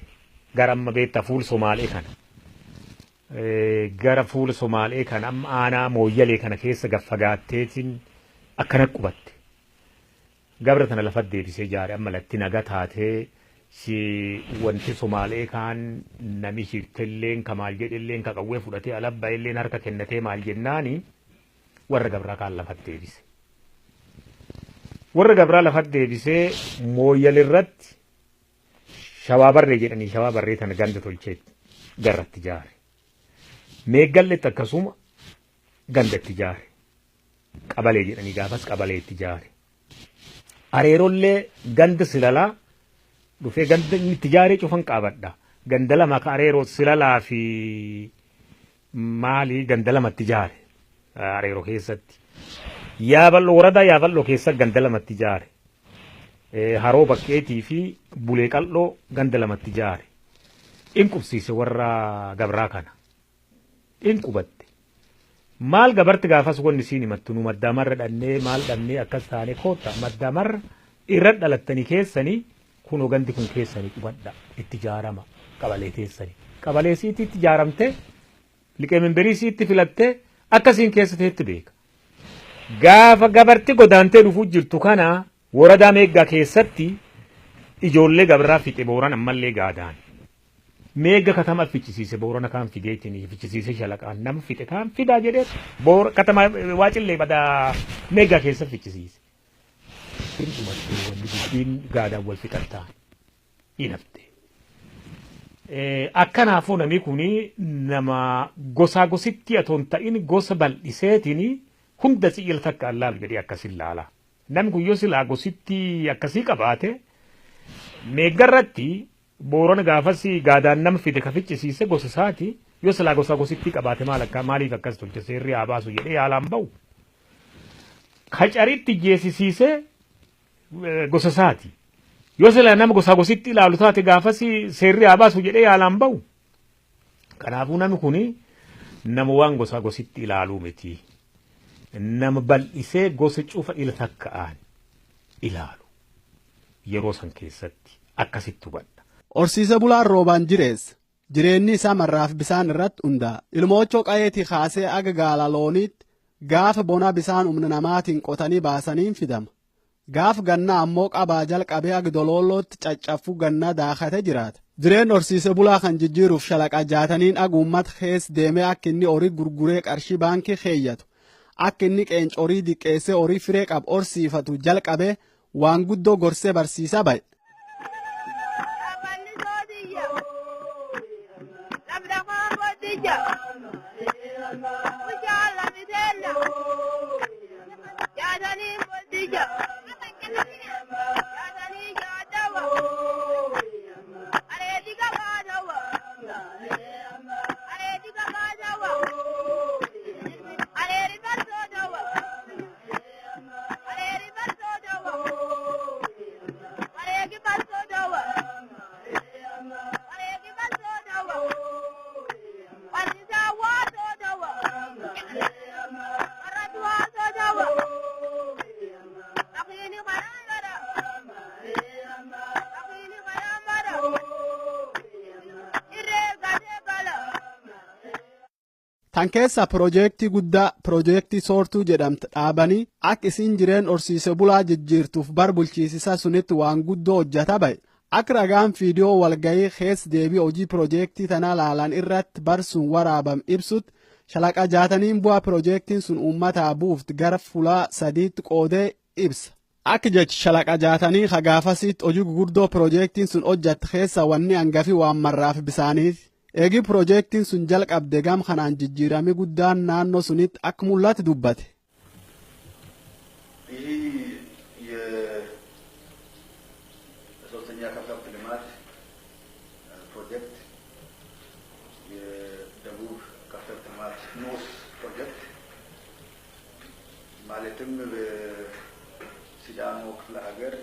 gara amma beektaa fuul Somaalee kana. Gara fuula Somaalee kana amma aanaa Mooyyalee kana keessa gaffagaatteetiin akkana qubatte. Gabra tana lafa deebisee jaare amma latti naga taatee si wanti Somaalee kaan nami shirtelleen ka maal jedhelleen ka qawwee fudhatee alabba illeen harka kennatee maal jennaani warra gabraa kaan lafa deebise. Warra gabraa lafa deebisee Mooyyal irratti shawaa barree jedhanii shawaa barree tana ganda tolchee garratti jaare. Meeggalletti akkasuma gandatti jaare. Qabalee jedhanii gaafas qabalee itti jaare. Areerollee ganda silalaa dhufee ganda inni itti jaaree cufan qabadha. Ganda lama ka areeroo silalaa fi maali ganda lamatti jaare areeroo keessatti. Yaaballoo waradaa yaaballoo keessa ganda lamatti jaare. Haroo bakkeetii fi bulee qal'oo ganda lamatti jaare. In qubsiise warra gabraa kana. In qubatte. Maal gabarti gaafas wanni siin himattu nu maddaamarra dhannee maal dhannee akkas taane koota maddaamarra irra dhalattanii keessanii kunoo gandi kun keessanii qubadha itti jaarama qabalee teessanii. Qabalee siitti itti jaaramte liqee mimbirii siitti filattee akkasiin keessa teetti beeka. Gaafa gabarti godaantee dhufuu jirtu kana waradaa meeggaa keessatti ijoollee gabraa fixe Booran ammallee gaadaan. Meegga katama fichisiise Boorana kaan fideetiin fichisiise shalaqaan nama fixe kaan fidaa jedhee boora katama waacillee badaa meeggaa keessa fichisiise. Hin dhumattee wanni dubbiin gaadaan wal fixattaan hin hafte. Akkanaafuu namni kun nama gosaa gositti atoo hin ta'in gosa bal'iseetiin hunda si'il takka allaalu jedhee akkasin laala. Namni kun yoo silaa gositti akkasii qabaate meeggarratti Boorana gaafas gaadaan nama fide ka ficcisiise gosa isaati yoo silaa gosaa gositti qabaate maal akka maaliif akkas tolche seerri haa baasu jedhee yaalaan ba'u. Kacaritti geessisiise gosa isaati. Yoo silaa nama gosaa gositti ilaalu taate gaafas seerri haa baasu jedhee yaalaan ba'u. Kanaafuu namni kun nama waan gosaa gositti ilaaluu miti. Nama bal'isee gosa cufa ila takka'aan ilaalu yeroo san keessatti akkasitti hubadha. Horsiise bulaan roobaan jireessa. Jireenyi isaa marraaf bisaan irratti hundaa'a. Ilmoochoo qayeetii kaasee aga gaala looniitti gaafa bona bisaan humna namaatiin qotanii baasaniin fidama. Gaaf gannaa ammoo qabaa jalqabee aga doloollootti caccaffuu gannaa daakate jiraata. Jireen horsiise bulaa kan jijjiiruuf shalaqa jaataniin aga uummata keessa deemee akka inni horii gurguree qarshii baankii keeyyatu. Akka inni qeenca horii diqqeessee horii firee qabu horsiifatu jalqabee waan guddoo gorsee barsiisaa ba'e. Dija. Tan keessa piroojeektii guddaa piroojeektii soortuu jedhamtu dhaabanii akka isiin jireen horsiise bulaa jijjiirtuuf bar bulchiisisa sunitti waan guddoo hojjata ba'e. Akka ragaan viidiyoo walgayii keessa deebii hojii piroojeektii tanaa laalan irratti barsuun waraabame ibsutti shalaqa jaataniin bu'aa piroojeektiin sun uummataa buufti gara fulaa sadiitti qoodee ibsa. Akka jechi shalaqa jaatanii hagaafasitti hojii gurguddoo piroojeektiin sun hojjatte keessa wanni hangafi waan marraaf bisaaniiti. Eegi piroojeektiin sun jalqabde gam kanaan jijjiirami guddaan naannoo sunitti akka mul'atu dubbate. ይህ የሶስተኛ ከብት ልማት ፕሮጀክት የደቡብ ከብት ልማት ንዑስ ፕሮጀክት ማለትም በሲዳሞ ክፍለ ሀገር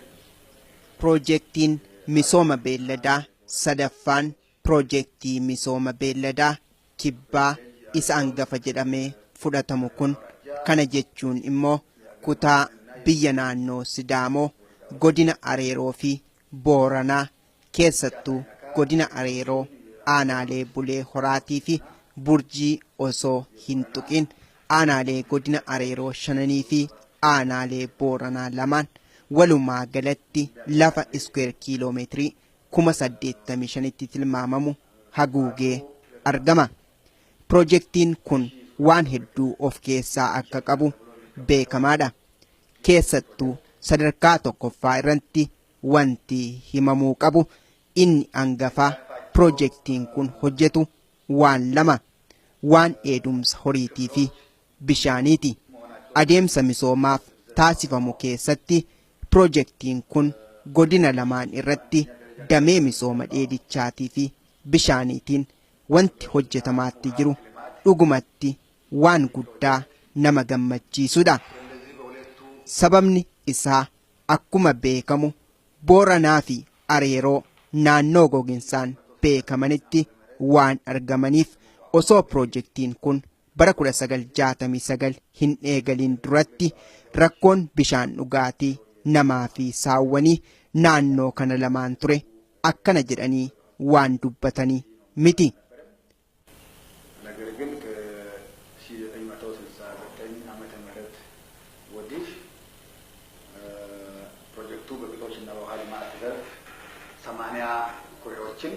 Piroojeektiin misooma beelladaa sadaffaan piroojeektii misooma beelladaa kibbaa isa hangafa jedhamee fudhatamu kun kana jechuun immoo kutaa biyya naannoo Sidaamoo godina Areeroo fi Booranaa keessattuu godina Areeroo aanaalee Bulee Horaatii fi Burjii osoo hin tuqin aanaalee godina Areeroo shananii fi aanaalee Booranaa lamaan walumaa galatti lafa iskuweer kiiloomeetirii 85,000tti tilmaamamu haguugee argama. Piroojeektiin kun waan hedduu of keessaa akka qabu beekamaadha. Keessattuu sadarkaa tokkoffaa irratti wanti himamuu qabu inni hangafaa piroojeektiin kun hojjetu waan lama waan dheedumsa horiitii fi bishaaniiti. Adeemsa misoomaaf taasifamu keessatti piroojeektiin kun godina lamaan irratti damee misooma dheedichaatii fi bishaaniitiin wanti hojjetamaatti jiru dhugumatti waan guddaa nama gammachiisudha. Sababni isaa akkuma beekamu Booranaa fi Areeroo naannoo goginsaan beekamanitti waan argamaniif osoo piroojeektiin kun bara 1969 hin eegalin duratti rakkoon bishaan dhugaatii namaa fi saawwanii naannoo kana lamaan ture akkana jedhanii waan dubbatanii miti. ነገር ግን ከ1969 ዓመተ ምህረት ወዲህ ፕሮጀክቱ በግጦሽና በውሃ ልማት ዘርፍ 80 ኩሬዎችን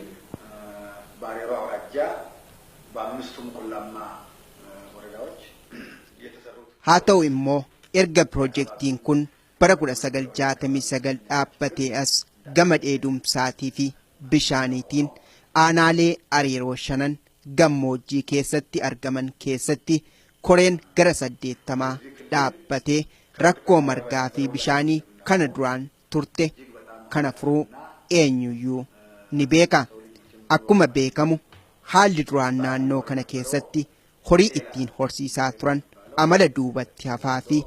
በአሬሮ አውራጃ በአምስቱም ቆላማ ወረዳዎች የተሰሩት Haa ta'u immoo erga piroojeektiin kun bara 1969 dhaabbatee as gama dheedumsaatii fi bishaaniitiin aanaalee Areeroo shanan gammoojjii keessatti argaman keessatti koreen gara 80 dhaabbatee rakkoo margaa fi bishaanii kana duraan turte kana furuu eenyuyyuu ni beeka. Akkuma beekamu haalli duraan naannoo kana keessatti horii ittiin horsiisaa turan amala duubatti hafaa fi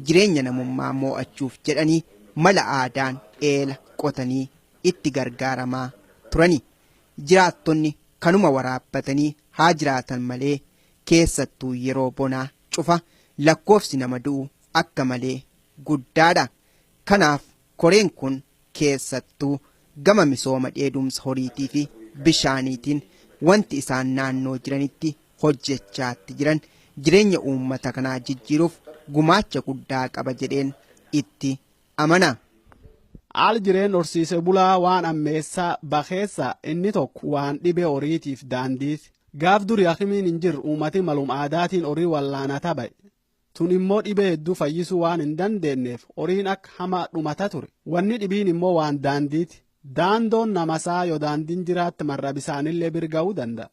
jireenya namummaa moo'achuuf jedhanii mala aadaan eela qotanii itti gargaaramaa turani. Jiraattonni kanuma waraabbatanii haa jiraatan malee keessattuu yeroo bonaa cufa lakkoofsi nama du'u akka malee guddaadha. Kanaaf koreen kun keessattuu gama misooma dheedumsa horiitii fi bishaaniitiin wanti isaan naannoo jiranitti hojjechaatti jiran jireenya uummata kanaa jijjiiruuf gumaacha guddaa qaba jedheen itti amana. Haal jireen horsiise bulaa waan ammeessaa bakeessa inni tokko waan dhibee horiitiif daandiiti. Gaaf duri hakimiin hin jirre uummati malum aadaatiin horii wallaanata ba'e. Tun immoo dhibee hedduu fayyisuu waan hin dandeenyeef horiin akka hamaa dhumata ture. Wanni dhibiin immoo waan daandiiti. Daandoon namasaa yoo daandiin jiraatti marra bisaanillee birga'uu danda'a.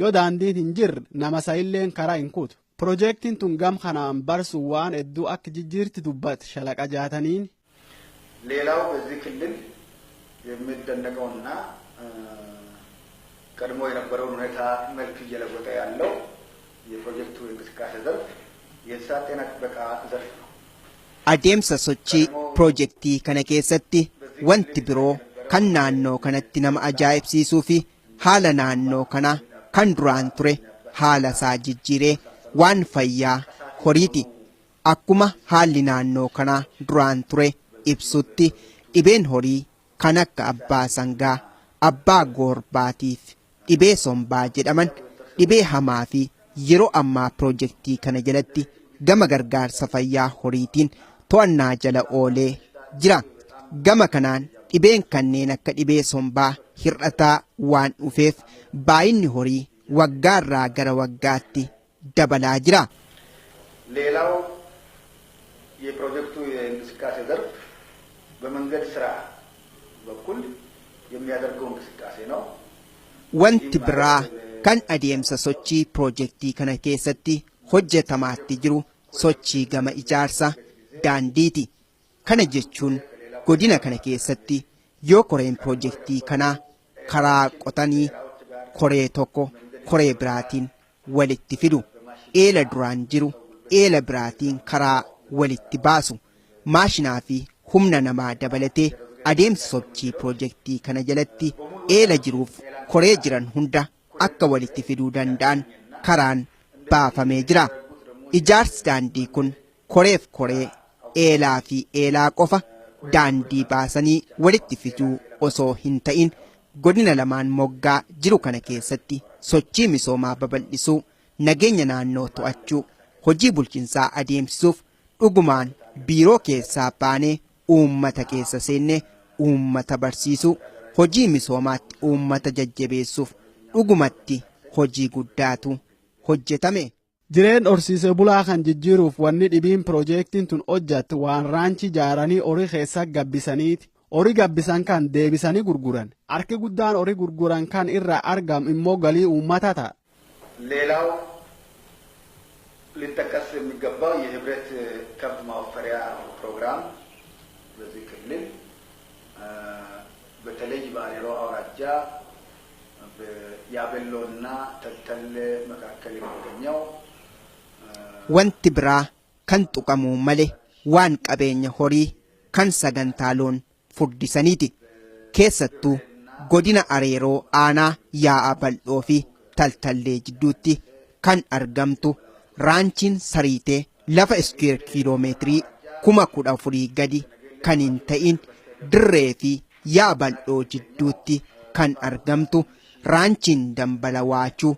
Yoo daandiin hin jirre namasa illeen karaa hin kutu. Piroojeektiin tun gam kanaan barsu waan hedduu akka jijjiirti dubbate shalaqa jaataniin. ሌላው በዚህ ክልል የሚደነቀውና ቀድሞ የነበረውን ሁኔታ መልክ እየለወጠ ያለው የፕሮጀክቱ የእንቅስቃሴ ዘርፍ የእንስሳት ጤና ጥበቃ ዘርፍ ነው። Adeemsa sochii piroojeektii kana keessatti wanti biroo kan naannoo kanatti nama ajaa'ibsiisuu fi haala naannoo kanaa kan duraan ture haala isaa jijjiiree waan fayyaa horiiti. Akkuma haalli naannoo kanaa duraan ture ibsutti dhibeen horii kan akka abbaa sangaa, abbaa goorbaatiif dhibee sombaa jedhaman dhibee hamaa fi yeroo ammaa piroojeektii kana jalatti gama gargaarsa fayyaa horiitiin to'annaa jala oolee jira. Gama kanaan dhibeen kanneen akka dhibee sombaa hir'ataa waan dhufeef baay'inni horii waggaarraa gara waggaatti dabalaa jira. ሌላው የፕሮጀክቱ የእንቅስቃሴ ዘርፍ በመንገድ ስራ በኩል የሚያደርገው እንቅስቃሴ ነው። Wanti biraa kan adeemsa sochii piroojeektii kana keessatti hojjetamaatti jiru sochii gama ijaarsa daandiiti. Kana jechuun godina kana keessatti yoo koreen piroojeektii kanaa karaa qotanii koree tokko koree biraatiin walitti fidu, eela duraan jiru eela biraatiin karaa walitti baasu, maashinaa fi humna namaa dabalatee adeemsa sochii piroojeektii kana jalatti eela jiruuf koree jiran hunda akka walitti fiduu danda'an karaan baafamee jira. Ijaarsi daandii kun koreef koree, eelaa fi eelaa qofa daandii baasanii walitti fiduu osoo hin ta'in godina lamaan moggaa jiru kana keessatti sochii misoomaa babal'isuu, nageenya naannoo to'achuu, hojii bulchiinsaa adeemsisuuf dhugumaan biiroo keessaa baanee uummata keessa seennee uummata barsiisuu, hojii misoomaatti uummata jajjabeessuuf dhugumatti hojii guddaatu hojjetame. Jireen horsiisee bulaa kan jijjiiruuf wanni dhibiin piroojeektiin tun hojjattu waan raanchi ijaaranii horii keessa gabbisaniiti. Horii gabbisan kan deebisanii gurguran. Harki guddaan horii gurguran kan irraa argamu immoo galii uummata ta'a. ሌላው ሊጠቀስ የሚገባው የህብረት ከብት ማወፈሪያ ፕሮግራም በዚህ ክልል በተለይ በአሬሮ አውራጃ ያቤሎና ተልተሌ መካከል የሚገኘው Wanti biraa kan tuqamuu malee waan qabeenya horii kan sagantaa loon furdisaniiti. Keessattuu godina Areeroo aanaa yaa'a bal'oo fi Taltallee jidduutti kan argamtu raanchiin Sariitee lafa iskuweer kiiloomeetirii 14,000 gadi kan hin ta'in, Dirree fi yaa'a bal'oo jidduutti kan argamtu raanchiin Dambala Waachuu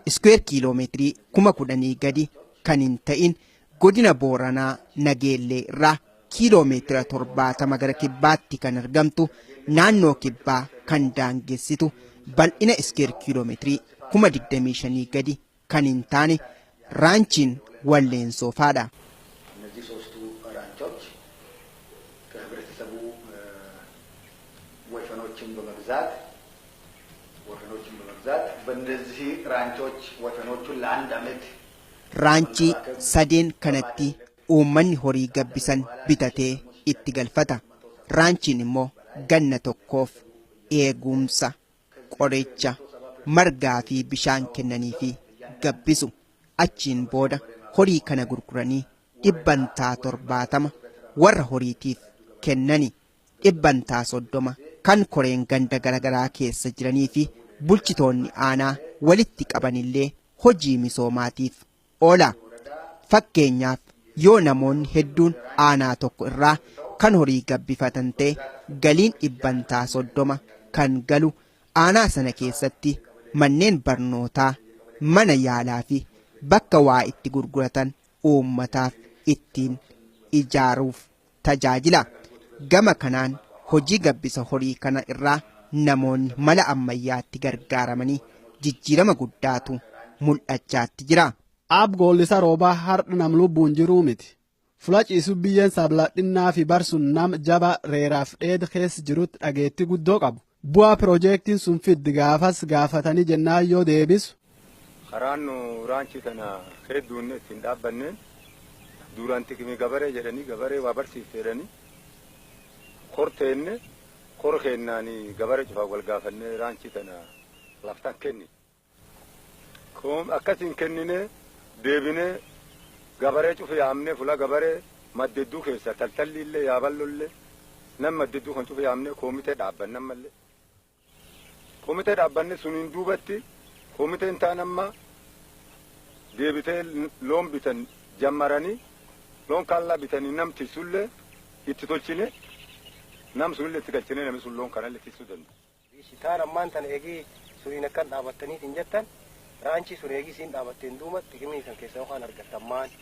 iskuweer kiiloomeetirii 10,000 gadi kan hin ta'in, godina Booranaa Nageellee irraa kiiloomeetira 70 gara kibbaatti kan argamtu, naannoo kibbaa kan daangessitu, bal'ina iskuweer kiiloomeetirii 25,000 gadi kan hin taane raanchiin Walleensofaadha. እነዚህ ሶስቱ ራንቾች ከህብረተሰቡ ወይፈኖችን በመግዛት በእነዚህ ራንቾች ወይፈኖቹን ለአንድ ዓመት Raanchii sadeen kanatti uummanni horii gabbisan bitatee itti galfata. Raanchiin immoo ganna tokkoof eegumsa, qoricha, margaa fi bishaan kennanii fi gabbisu. Achiin booda horii kana gurguranii 70% warra horiitiif kennani, 30% kan koreen ganda garaagaraa keessa jiranii fi bulchitoonni aanaa walitti qabanillee hojii misoomaatiif oola. Fakkeenyaaf, yoo namoonni hedduun aanaa tokko irraa kan horii gabbifatan ta'e, galiin 30% kan galu aanaa sana keessatti manneen barnootaa, mana yaalaa fi bakka waa itti gurguratan uummataaf ittiin ijaaruuf tajaajila. Gama kanaan hojii gabbisa horii kana irraa namoonni mala ammayyaatti gargaaramanii jijjiirama guddaatu mul'achaatti jira. Aab Goollisa Roobaa har'a nam lubbuun jiruu miti. Fula ciisu biyyeen sabladhinnaa fi barsun nam jaba reeraaf dheed keessa jirutti dhageettii guddoo qabu. Bu'aa piroojeektiin sun fiddi gaafas gaafatanii jennaan yoo deebisu. Karaan nu raanchii kana hedduun ittiin dhaabbanneen duraan tikimi gabaree jedhanii, gabaree waa barsiifte jedhanii, korteenne kor kennaanii gabaree cufaa wal gaafannee raanchii tana laftaan kenni. Akkasiin kennine deebinee gabaree cufa yaamnee fula gabaree maddedduu keessa Taltalli illee Yaaballollee nam maddedduu kan cufa yaamnee koomitee dhaabbannan mallee. Koomitee dhaabbanne suniin duubatti koomiteen taan amma deebitee loon bitan jammaranii, loon kaallaa bitanii nam tisullee itti tolchine, nam sunillee itti galchine, namni sun loon kanallee tisuu danda'a. Taan ammaan tana eegii suniin akkan dhaabattaniit hin jettan. Raanchii sun eegisiin dhaabatteen duuba xiqimii san keessa yookaan argattan maali?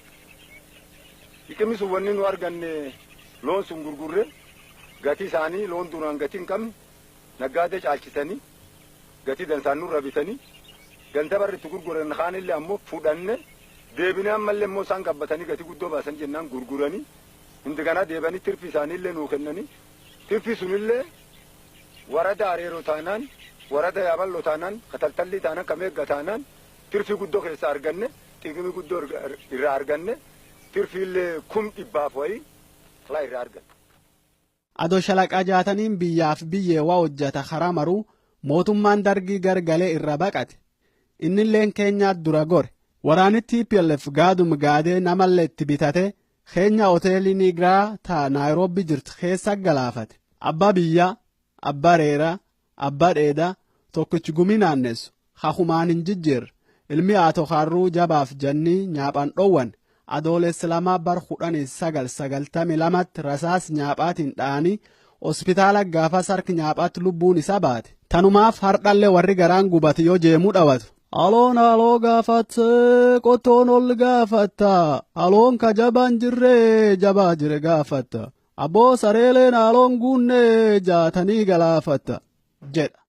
Xiqimii sun wanni nu arganne loon sun gurgurre gatii isaanii loon duraan gatii hin qabne naggaadee caalchisanii gatii dansaan nurra bitanii ganda barri itti gurguran kaanillee ammoo fudhanne deebinee ammallee immoo isaan qabbatanii gatii guddoo baasan jennaan gurguranii hindi kana deebanii tirfi isaaniillee nuu kennanii tirfi sunillee warada areeroo taanaan warada yaaballoo taanaan kataltallii taanaan kameegga taanaan tirfi guddoo keessa arganne xiqimii guddoo irraa arganne tirfiillee 100,000 wayii laa irraa arganne. Adoo shalaqa jaataniin biyyaaf biyyee waa hojjata karaa maruu mootummaan dargii gargalee irra baqate. Innilleen keenyaa dura gore. Waraanni TPLF gaadum gaadee namallee itti bitate keenya hoteelii Nigiraa ta Naayiroobii jirtu keessa galaafate. Abbaa biyyaa, abbaa reeraa, abbaa dheedaa tokkichi gumii naannessu hakumaan hin jijjiirre. Ilmi haatoo harruu jabaaf jannii nyaaphaan dhoowwan. Adoolessa 2 bar 1992tti rasaas nyaaphaatiin dha'anii hospitaala gaafas harki nyaaphaatti lubbuun isa baate. Tanumaaf hardhallee warri garaan gubate yoo jeemuu dhawatu. Aloon aloo gaafatte qottoon ol gaafatta aloon ka jabaan jirree jabaa jire gaafatta abboo sareeleen aloon guunnee jaatanii galaafatta jedha.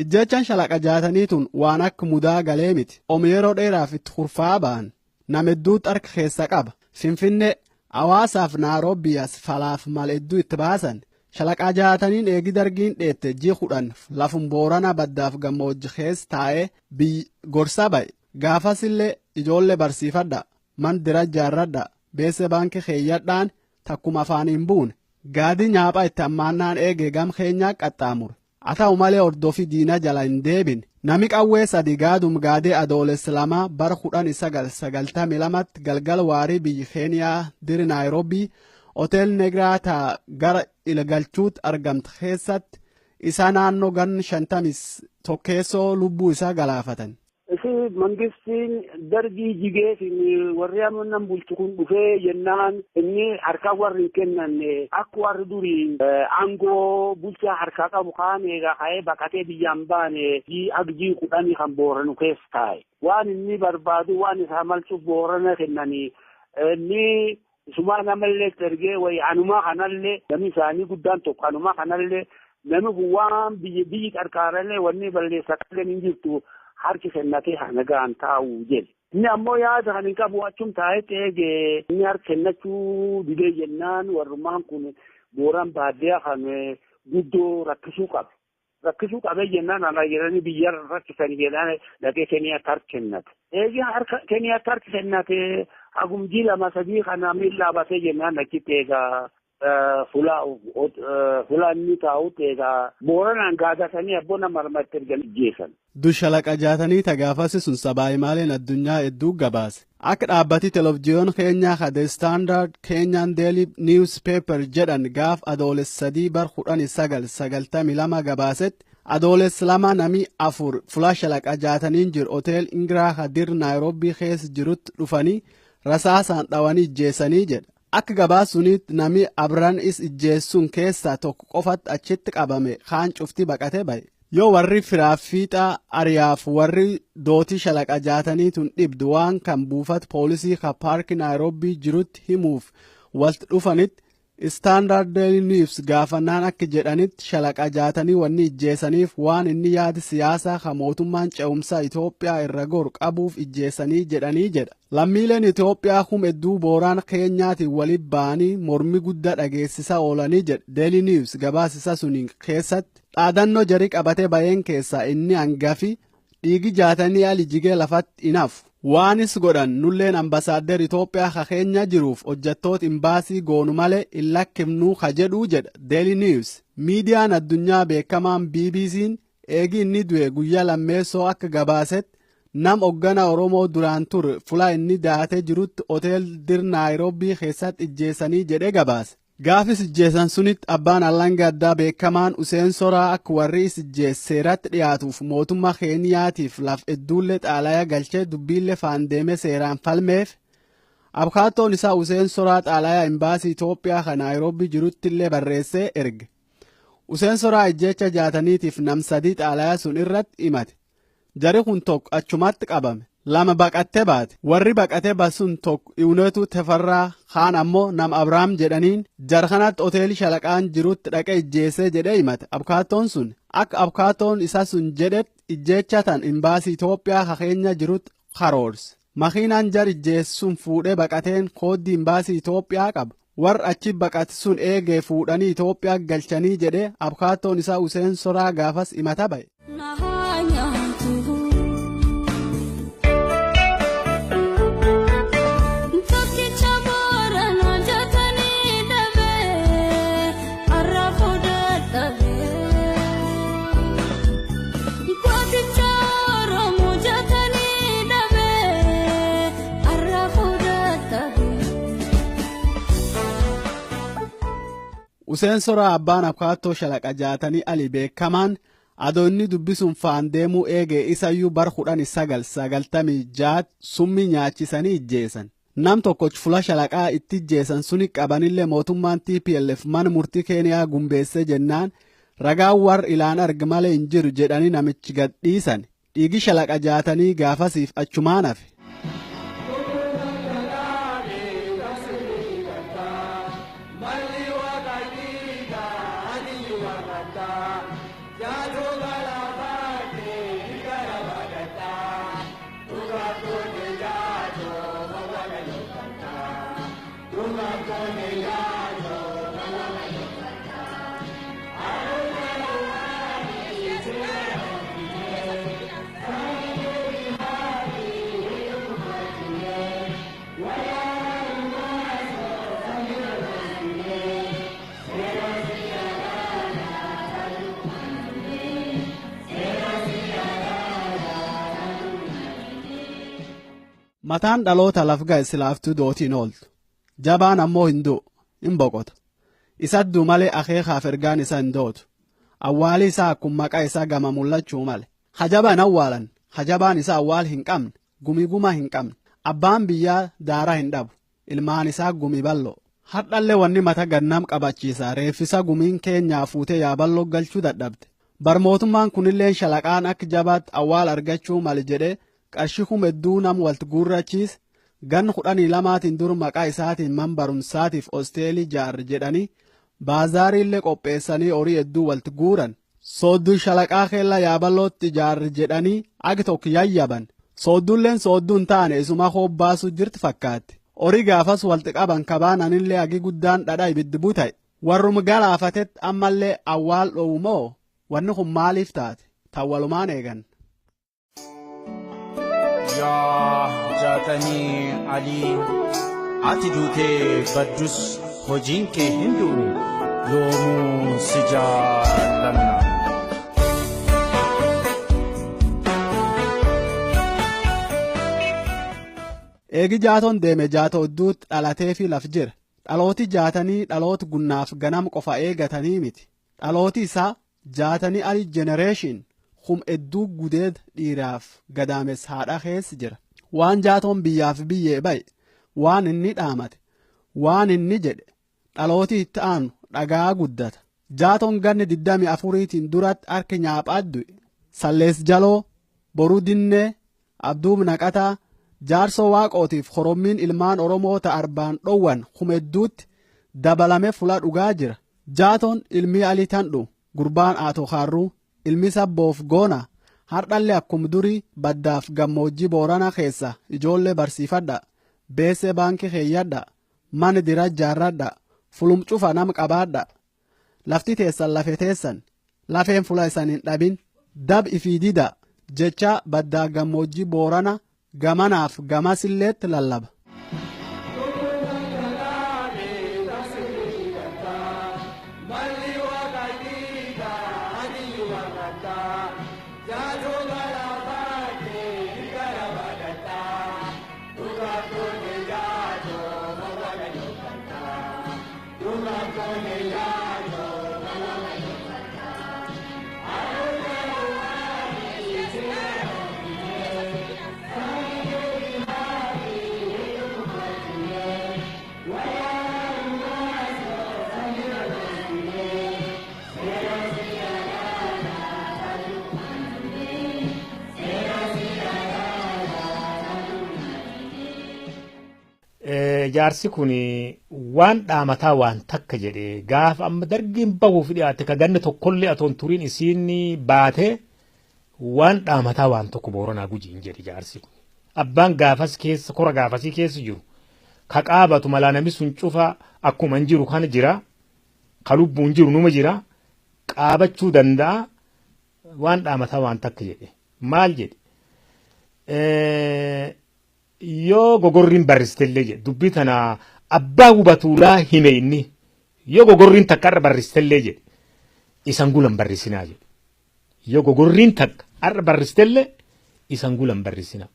Ijjechaan shalaqa jaatanii tun waan akka mudaa galee miti. Om yeroo dheeraaf itti kurfaa ba'an. Nama hedduutu harka keessa qaba. Finfinnee hawaasaaf Naayiroobiyaas falaaf mal hedduu itti baasan. Shalaqa jaataniin eegi dargiin dheette ji 10 lafum Boorana baddaaf gammoojji keessa taa'ee biyyi gorsa ba'e. Gaafas illee ijoollee barsiifadha. Man dira jaarradha. Beesse baankii keeyyadhaan takkuma afaan hin buune. Gaadii nyaaphaa itti ammaannaan eegee gam keenyaa qaxxaamure. Haa ta'u malee hordofii diinaa jala hin deebine. Nami qawwee sadi gaadum gaadee adoolessa 2 bar 1992tti galgal waarii biyyi Keeniyaa diri Naayiroobii hotel Negraa ta gara ilgalchuutti argamte keessatti isa naannoo ganni 51 keessoo lubbuu isaa galaafatan. Isi mangistiin dargii jigee warri amman bulchu kun dhufee jennaan inni harkaa warri hin kennanne akka warri durii aangoo bulchaa harkaa qabu kaan eegaa ka'ee baqatee biyyaan baane agjii 10 kan Booranu keessa taa'e. Waan inni barbaadu waan isaa malchuuf Boorana kennanii inni isumaa namallee ergee wayi anumaa kanallee namni isaanii guddaan tokko anumaa kanallee namni kun waan biyyi qarqaarallee wanni balleessaa qalleen hin jirtu. Harki kennatee hanagaan taa'u jedhe. Inni ammoo yaada kan hin qabu achum taa'etti eegee inni harka kennachuu didee jennaan warrummaan kun Booran baadiyyaa kan guddoo rakkisuu qabe. Rakkisuu qabee jennaan ala jedhanii biyya rakkisanii jedhaan dhaqee Keeniyaatti harka kennate. Eegee harka Keeniyaatti harka kennate hagumjii 2 3 kana miilla batee jennaan achitti eegaa fuula inni taa'utti eegaa Booranaan gaadatanii abboona marmatti ergan ijjeessan. Dushalaqa jaatanii tagaafasi sun sabaa himaaleen addunyaa hedduu gabaase. Akka dhaabbati televiziyoon keenyaa ka The Standard Kenyan Daily Newspaper jedhan gaaf adoolessa 3 bar 1992 gabaasetti adoolessa 2 nami 4 fuula shalaqa jaataniin jiru hotel Ingiraa Hadir Naayiroobii keessa jirutti dhufanii rasaasaan dhawanii ijjeessanii jedha. Akka gabaasunitti nami abran is ijjeessuun keessaa tokko qofatti achitti qabame kaan cufti baqate ba'e. Yoo warri firaaf fiixaa ariyaaf warri dootii shalaqa jaatanii tun dhibdu waan kan buufata poolisii ka paarkii Naayiroobii jirutti himuuf walitti dhufanitti Standard Daily News gaafannaan akka jedhanitti shalaqa jaatanii wanni ijjeessaniif waan inni yaada siyaasaa kan mootummaan ce'umsaa Itoophiyaa irra goru qabuuf ijjeessanii jedhanii jedha. Lammiileen Itoophiyaa kum hedduu booraan Keenyaatiin waliin ba'anii mormi guddaa dhageessisaa oolanii jedha Daily News gabaasisa suniin keessatti. Dhaadannoo jarii qabatee baheen keessaa inni hangafi dhiigi jaatanii ali jigee lafatti hin hafu. Waanis godhan nulleen ambasaaddar Itoophiyaa ka keenya jiruuf hojjettoota imbaasii goonu malee hin lakkifnuu ka jedhuu jedha Daily News. Miidiyaan addunyaa beekamaan BBC'n eegi inni du'e guyyaa lammeessoo akka gabaasetti nam hoggana Oromoo duraan ture fula inni daatee jirutti hotel dir Naayiroobii keessatti ijjeessanii jedhee gabaase. Gaafis ijjeessan sunitti abbaan alanga addaa beekamaan Useen Soraa akka warri is ijjeesse seeratti dhiyaatuuf mootummaa Keeniyaatiif laf hedduullee xaalaya galchee dubbiillee faan deemee seeraan falmeef. Abkaattoon isaa Useen Soraa xaalaya imbaasii Itoophiyaa kan Naayiroobii jirutti illee barreessee erge. Useen Soraa ijjeecha jaataniitiif nam sadii xaalaya sun irratti himate. Jari kun tokko achumatti qabame. Lama baqattee baate. Warri baqatee basun tokko Iwunetu Tefarraa kaan ammoo nam Abrahaam jedhaniin jarkanatti hoteelii shalaqaan jirutti dhaqee ijjeessee jedhee himate. Abkaattoon sun akka abkaattoon isa sun jedhetti ijjeecha tan imbaasii Itoophiyaa ka keenya jirutti karoorse. Makiinaan jar ijjeessuun fuudhee baqateen kooddii imbaasii Itoophiyaa qaba. Warri achi baqate sun eegee fuudhanii Itoophiyaa galchanii jedhee abkaattoon isaa Useen Soraa gaafas himata ba'e. Useen Soraa abbaan abkaattoo shalaqa jaatanii ali beekamaan adoo inni dubbisuun faan deemuu eegee isayyuu bar 1996 summii nyaachisanii ijjeessan. Nam tokko fula shalaqaa itti ijjeessan suni qabanillee mootummaan TPLF mana murtii Keeniyaa gumbeessee jennaan ragaan warri ilaan arge malee hin jiru jedhanii namichi gad dhiisan. Dhiigi shalaqa jaatanii gaafasiif achumaan hafe. Mataan dhaloota laf ga'e silaaftuu dootiin ooltu. Jabaan ammoo hin du'u, hin boqota. Isadduu malee akeekaaf ergaan isa hin dootu. Awwaali isaa akkuma maqaa isaa gama mul'achuu male. Hajaba hin awwaalan, hajabaan isaa awwaal hin qabne, gumii guma hin qabne. Abbaan biyyaa daara hin dhabu, ilmaan isaa gumii bal'oo. Hadhallee wanni mata gannam qabachiisa, reeffisa gumiin keenyaa fuutee yaaballoo galchuu dadhabde. Barmootummaan kunillee shalaqaan akka jabaatti awwaal argachuu male jedhee qarshii kuma hedduu nam walitti guurrachiise gan 12 dur maqaa isaatiin man barumsaatiif hosteelii jaarre jedhanii baazaariillee qopheessanii horii hedduu walitti guuran. Soodduu shalaqaa keella yaaballootti ijaarre jedhanii agi tokko yayyaban. Sooddulleen soodduu hin taane isuma hobbaasuu jirti fakkaatti. Horii gaafas walitti qaban kabaananillee agi guddaan dhadhaa ibiddi buta'e. Warrum galaafatetti ammallee awwaal dhoowwu moo wanni kun maaliif taate? Tawwalumaan eegan. Yaa jaatanii alii ati duutee baddus hojiin kee hin du'u yoomuu si jaallanna. Eegi jaatoon deeme jaatoo hedduutti dhalatee fi laf jira. Dhalooti jaatanii dhaloota gunnaaf ganam qofa eegatanii miti. Dhalooti isaa jaatanii ali jenereeshin kum hedduu gudeed dhiiraaf gadaames haadha keessa jira. Waan jaatoon biyyaaf biyyee ba'e, waan inni dhaamate, waan inni jedhe, dhalooti itti aanu dhagaa guddata. Jaatoon ganni 24 duratti harki nyaaphaa du'e. Sallees Jaloo, Boruu Dinnee, Abduu Naqataa, Jaarsoo Waaqootiif horommiin ilmaan Oromoo ta arbaan dhowwan kuma hedduutti dabalame fula dhugaa jira. Jaatoon ilmi Alii Tandhu gurbaan Aatoo Kaarruu ilmi sabboof goona hardhalle akkum durii baddaaf gammoojjii Booranaa keessa ijoollee barsiifadha. Beesee baankii keeyyadha. Mana dira jaarradha. Fulum cufa nama qabaadha. Lafti teessan lafe teessan. Lafeen fula isan hin dhabin. Dab ifii dida. Jecha baddaa gammoojjii Boorana gamanaaf gamasilleetti lallaba. Jaarsi kun waan dhaamataa waan takka jedhee gaafa amma dargiin bahuuf dhiyaate ka ganna tokkollee atoon turiin isiin baate waan dhaamataa waan tokko Booranaa Gujiin jedhe jaarsi kun. Abbaan gaafas keessa kora gaafasii keessa jiru ka qaabatu malaa namni sun cufa akkuma hin jiru kana jira ka lubbuun jiru numa jira qaabachuu danda'a waan dhaamataa waan takka jedhe maal jedhe. Yoo gogorriin barristellee jedhe dubbii tana abbaa hubatuulaa hime inni yoo gogorriin takka har'a barristellee jedhe isan gulan barrisinaa jedhe yoo gogorriin takka har'a barristellee isan gulan barrisinaa.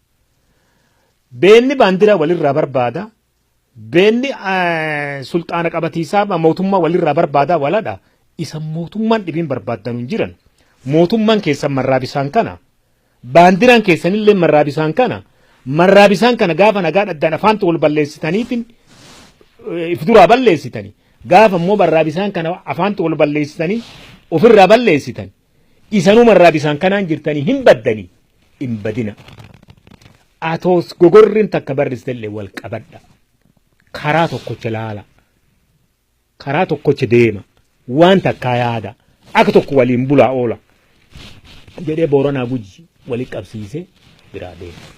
Beenni baandiraa walirraa barbaada beenni sulxaana qabatiisaa mootummaa walirraa barbaada waladha isan mootummaan dhibiin barbaaddan hin jiran mootummaan keessan marraa bisaan kana baandiraan keessanillee marraa bisaan kana. Marraa bisaan kana gaafa nagaa dhaddaan afaantu wal balleessitaniitiin if duraa balleessitanii gaafa immoo marraa bisaan kana afaantu wal balleessitanii ofirraa balleessitanii isanuu marraa bisaan kanaan jirtanii hin baddanii hin badina. Atoos gogorriin takka barristellee wal qabadha. Karaa tokkocha laala. Karaa tokkocha deema. Waan takkaa yaada. Akka tokko waliin bulaa oola. Jedhee Booranaa Gujii walitti qabsiisee biraa deema.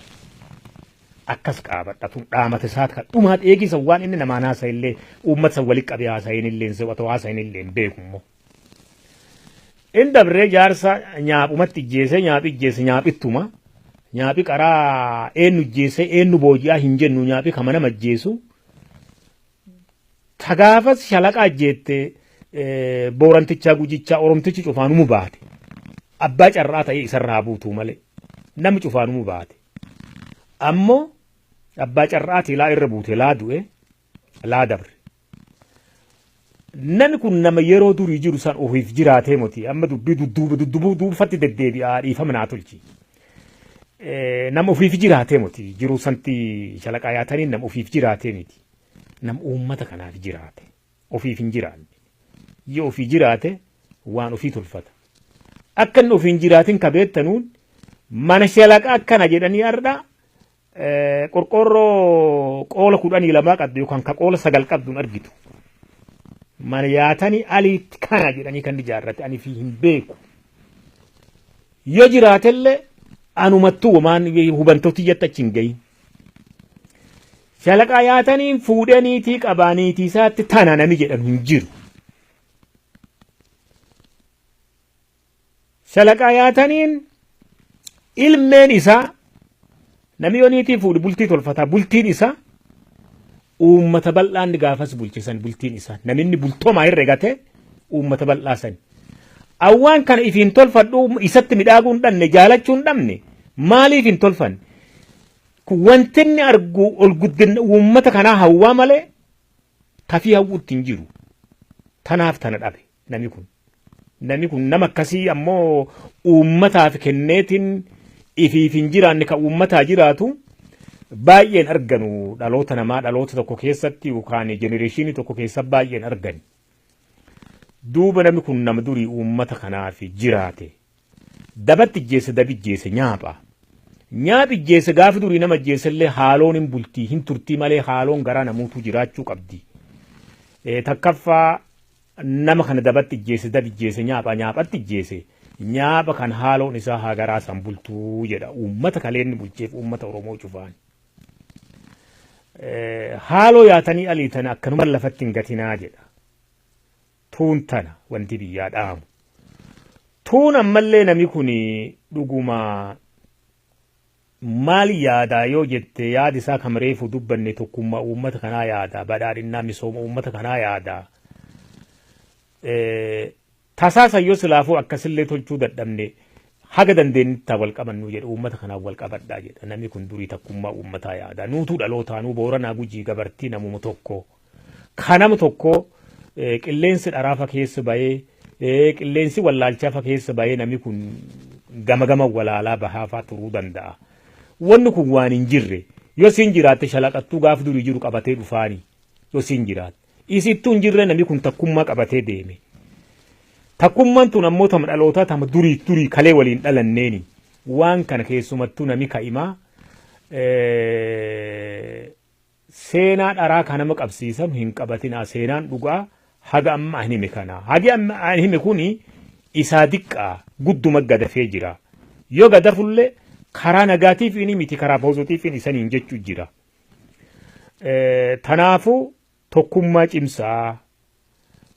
Akkas qaabadha tun dhaamata isaati kan dhumaa eegisa waan inni namaan haasa'e illee uummata san walitti qabee haasa'een illee otoo haasa'een illee hin beeku immoo. Inni dabree jaarsa nyaaphumatti ijjeese nyaaphi ijjeese nyaaphituma nyaaphi qaraa eenyu ijjeese eenyu booji'aa hin jennu nyaaphi kama nama ijjeesu. Tagaafas shalaqa ijjeette boorantichaa gujichaa oromtichi cufaanumu baate abbaa carraa ta'ee isarraa buutuu malee namni cufaanumu baate. Ammoo abbaa carraatii laa irra buute laa du'e laa dabre. Namni kun nama yeroo durii jiru san ofiif jiraatee moti amma dubbii dudduuba dudduubuu duubfatti deddeebi'aa dhiifama naa tolchi. Nama ofiif jiraatee moti jiruu santi shalaqaa yaatanii nama ofiif jiraatee miti. Nama uummata kanaaf jiraate ofiif hin jiraanne. Yoo ofii jiraate waan ofii tolfata. Akka inni ofiin jiraatin ka beektanuun mana shalaqaa akkana jedhanii har'a qorqoorroo qoola 12 qabdu yookaan ka qoola 9 qabduun argitu. Mana yaatanii aliitti kana jedhanii kan ijaarrate ani fi hin beeku. Yoo jiraatellee anumattuu waan hubantooti jetta achi hin gahin. Shalaqaa yaataniin fuudhaniitii qabaaniitii isaatti tana nami jedhamu hin jiru. Shalaqaa yaataniin ilmeen isaa namni yoo niitii fuudhu bultii tolfataa bultiin isaa uummata bal'aan gaafas bulchisan bultiin isaa namni bultoomaa herregate uummata bal'aa sani. Awwaan kana ifiin tolfadhu isatti midhaaguu hin dhabne jaalachuu hin dhabne maaliif hin tolfanne? Wanti inni argu ol guddina uummata kanaa hawwaa malee tafii hawwuutti hin jiru. Tanaaf tana dhabe namni kun. Namni kun nama akkasii ammoo uummataaf kenneetiin ifiif hin jiraanne kan uummataa jiraatu baay'een arganu dhaloota namaa dhaloota tokko keessatti yookaan jenereeshinii tokko keessa baay'een argani. Duuba namni kun nama durii uummata kanaaf jiraate. Dabatti ijjeesse dabi ijjeesse nyaapha. Nyaaphi ijjeesse gaafa durii nama ijjeesse illee haaloon hin bultii hin turtii malee haaloon garaa namuutu jiraachuu qabdi. Takkaffaa nama kana dabatti ijjeese dab ijjeese nyaapha nyaaphatti ijjeese nyaapha kan haaloon isaa haa garaa san bultuu jedha uummata kaleenni bulcheef uummata Oromoo cufaan. Haaloo yaatanii aliitan akkanuma lafatti hin gatinaa jedha. Tuun tana wanti biyyaa dhaamu. Tuun ammallee namni kun dhuguma maal yaadaa yoo jette yaadi isaa kam reefu dubbanne tokkummaa uummata kanaa yaada badhaadhinnaa misooma uummata kanaa yaada. Tasaasa yoo silaafuu akkasillee tolchuu dadhabne haga dandeenyittaa wal qabannu jedha uummata kanaaf wal qabadhaa jedha namni kun durii takkummaa uummataa yaada nuutuu dhalootaa nuu booranaa gujii gabartii namuma tokko kanama tokko qilleensi dharaafa keessa bahee qilleensi wallaalchaafa keessa bahee namni kun gama gama walaalaa bahaafaa turuu danda'a. Wanni kun waan hin jirre yoo siin jiraatte shalaqattuu gaaf durii jiru qabatee dhufaani yoo siin jiraatte isittuu hin jirre namni kun takkummaa qabatee deeme. Takkummaan tun ammoo tama dhalootaa tama durii durii kalee waliin dhalanneeni waan kana keessumattuu nami ka'imaa seenaa dharaa kan nama qabsiisan hin qabatinaa seenaan dhugaa haga amma hin hime kana hagi amma hin hime kuni isaa diqqaa gudduma gadafee jira yoo gadafullee karaa nagaatiif inni miti karaa poozitiif inni isaniin jechuu jira. Tanaafuu tokkummaa cimsaa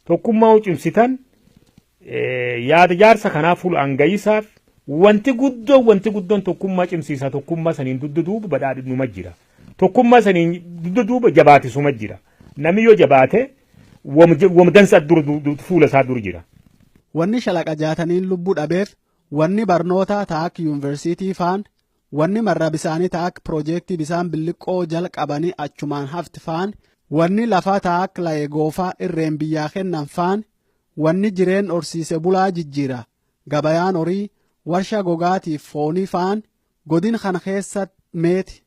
tokkummaa cimsitan yaada jaarsa kanaa fuula hangayisaaf wanti guddoon tokkummaa cimsiisaa tokkummaa saniin dugda duuba badhaadhinuma jira. Tokkummaa saniin dugda duuba jabaatisuma jira. Namni yoo jabaate wamdansa fuula isaa dur jira. Wanni shalaqa jaataniin lubbuu dhabeef wanni barnoota taak yuunivarsiitii faan wanni marra bisaanii taak piroojeektii bisaan billiqoo jalqabanii achumaan hafti faan wanni lafaa taak la'ee goofaa irreen biyyaa kennan faan wanni jireen horsiise bulaa jijjiira gabayaan horii warshaa gogaatiif foonii faan godin kana keessa meeti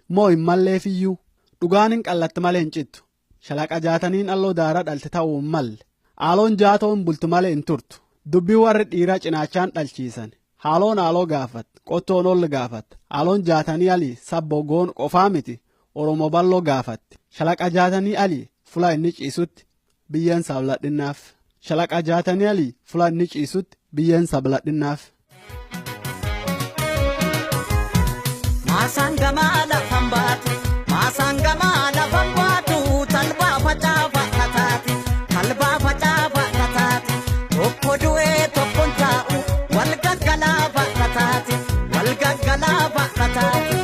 moo hin malleefiyyuu dhugaan hin qallatti malee hin cittu shalaqa jaataniin alloo daara dhalte ta'uu hin malle haaloon jaatoon bultu malee hin turtu dubbii warri dhiiraa cinaachaan dhalchiisan haaloon haaloo gaafat qottoon ol gaafat haaloon jaatanii alii sabbo goon qofaa miti oromoo balloo gaafatti shalaqa jaatanii alii fula inni ciisutti biyyeen sabladhinnaaf shalaqa jaatanii alii fula inni ciisutti biyyeen sabladhinnaaf. Maasaan lafan baatu maasaan gamaa lafan baatu talbaa facaafa kataati talbaa facaafa kataati tokko du'ee tokkoon taa'u wal gaggalaafa kataati wal gaggalaafa kataati.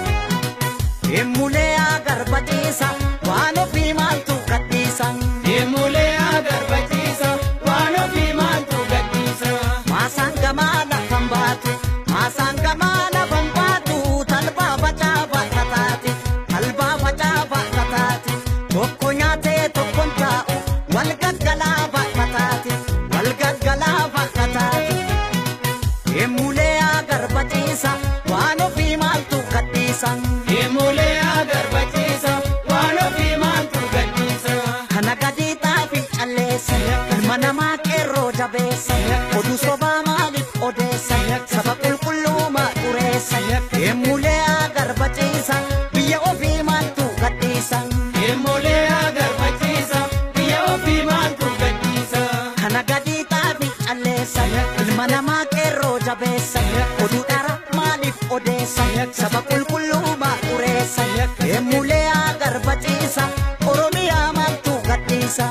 Emulee agarbachiisa waan ofii maaltu gadhiisa. Emulee agarbachiisa waan ofii maaltu gadhiisa. Maasaan gamaa lafan baatu maasaan gamaa lafan baatu talbaa facaafa kataati talbaa facaafa kataati tokko nyaatee tokkoon taa'u wal gaggalaafa kataati wal gaggalaafa kataati. Emulee agarbachiisa waan ofii maaltu gadhiisa. Emulee agarbachiisa waan ofii maaltu gadhiisa. Kana gadi xaafii calleessa ilma namaa qeerroo jabeessa oduu sobaa maaliif odeessa saba qulqulluumaa xureessa emulee agarbachiisa biyya ofii maaltu gadhiisa. Emulee agarbachiisa biyya ofii maaltu gadhiisa. Kana gadi xaafii calleessa ilma namaa qeerroo jabeessa oduu dhara maaliif odeessa saba qulqulluumaa xureessa emulee agarbachiisa oromiyaa maaltu gadhiisa.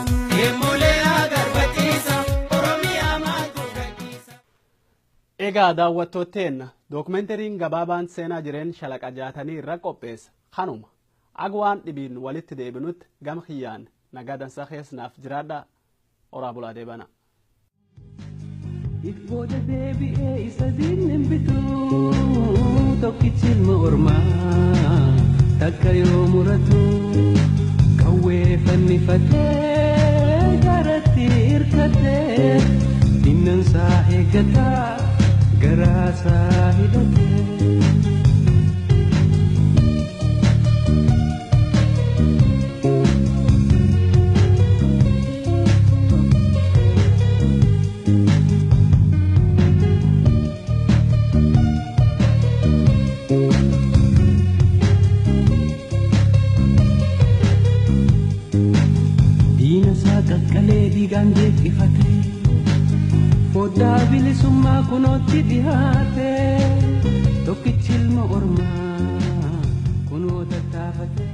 Emulee agarbachiisa oromiyaa maaltu gadhiisa. Egaa daawwattootteen dookumentariin gabaabaan seenaa jireen shalaqa jaatanii irra qopheessa kanuma agwaan dhibiin walitti deebinutti gama kiyyaan nagaa dansaa keessanaaf jiraadha oraa bulaa deebana. Booda deebi'ee isa diinni hin bitu tokkichi ilma ormaa takka yoo muratu qawwee fannifatee garatti hirkatee dinnansaa eeggataa garaasaa hidhatee. Diina isaa qaqqalee dhiigaan jeeqifate. Foddaa bilisummaa kunootti dhihaate. Tokkichi ilma ormaa kunoo tattaafate.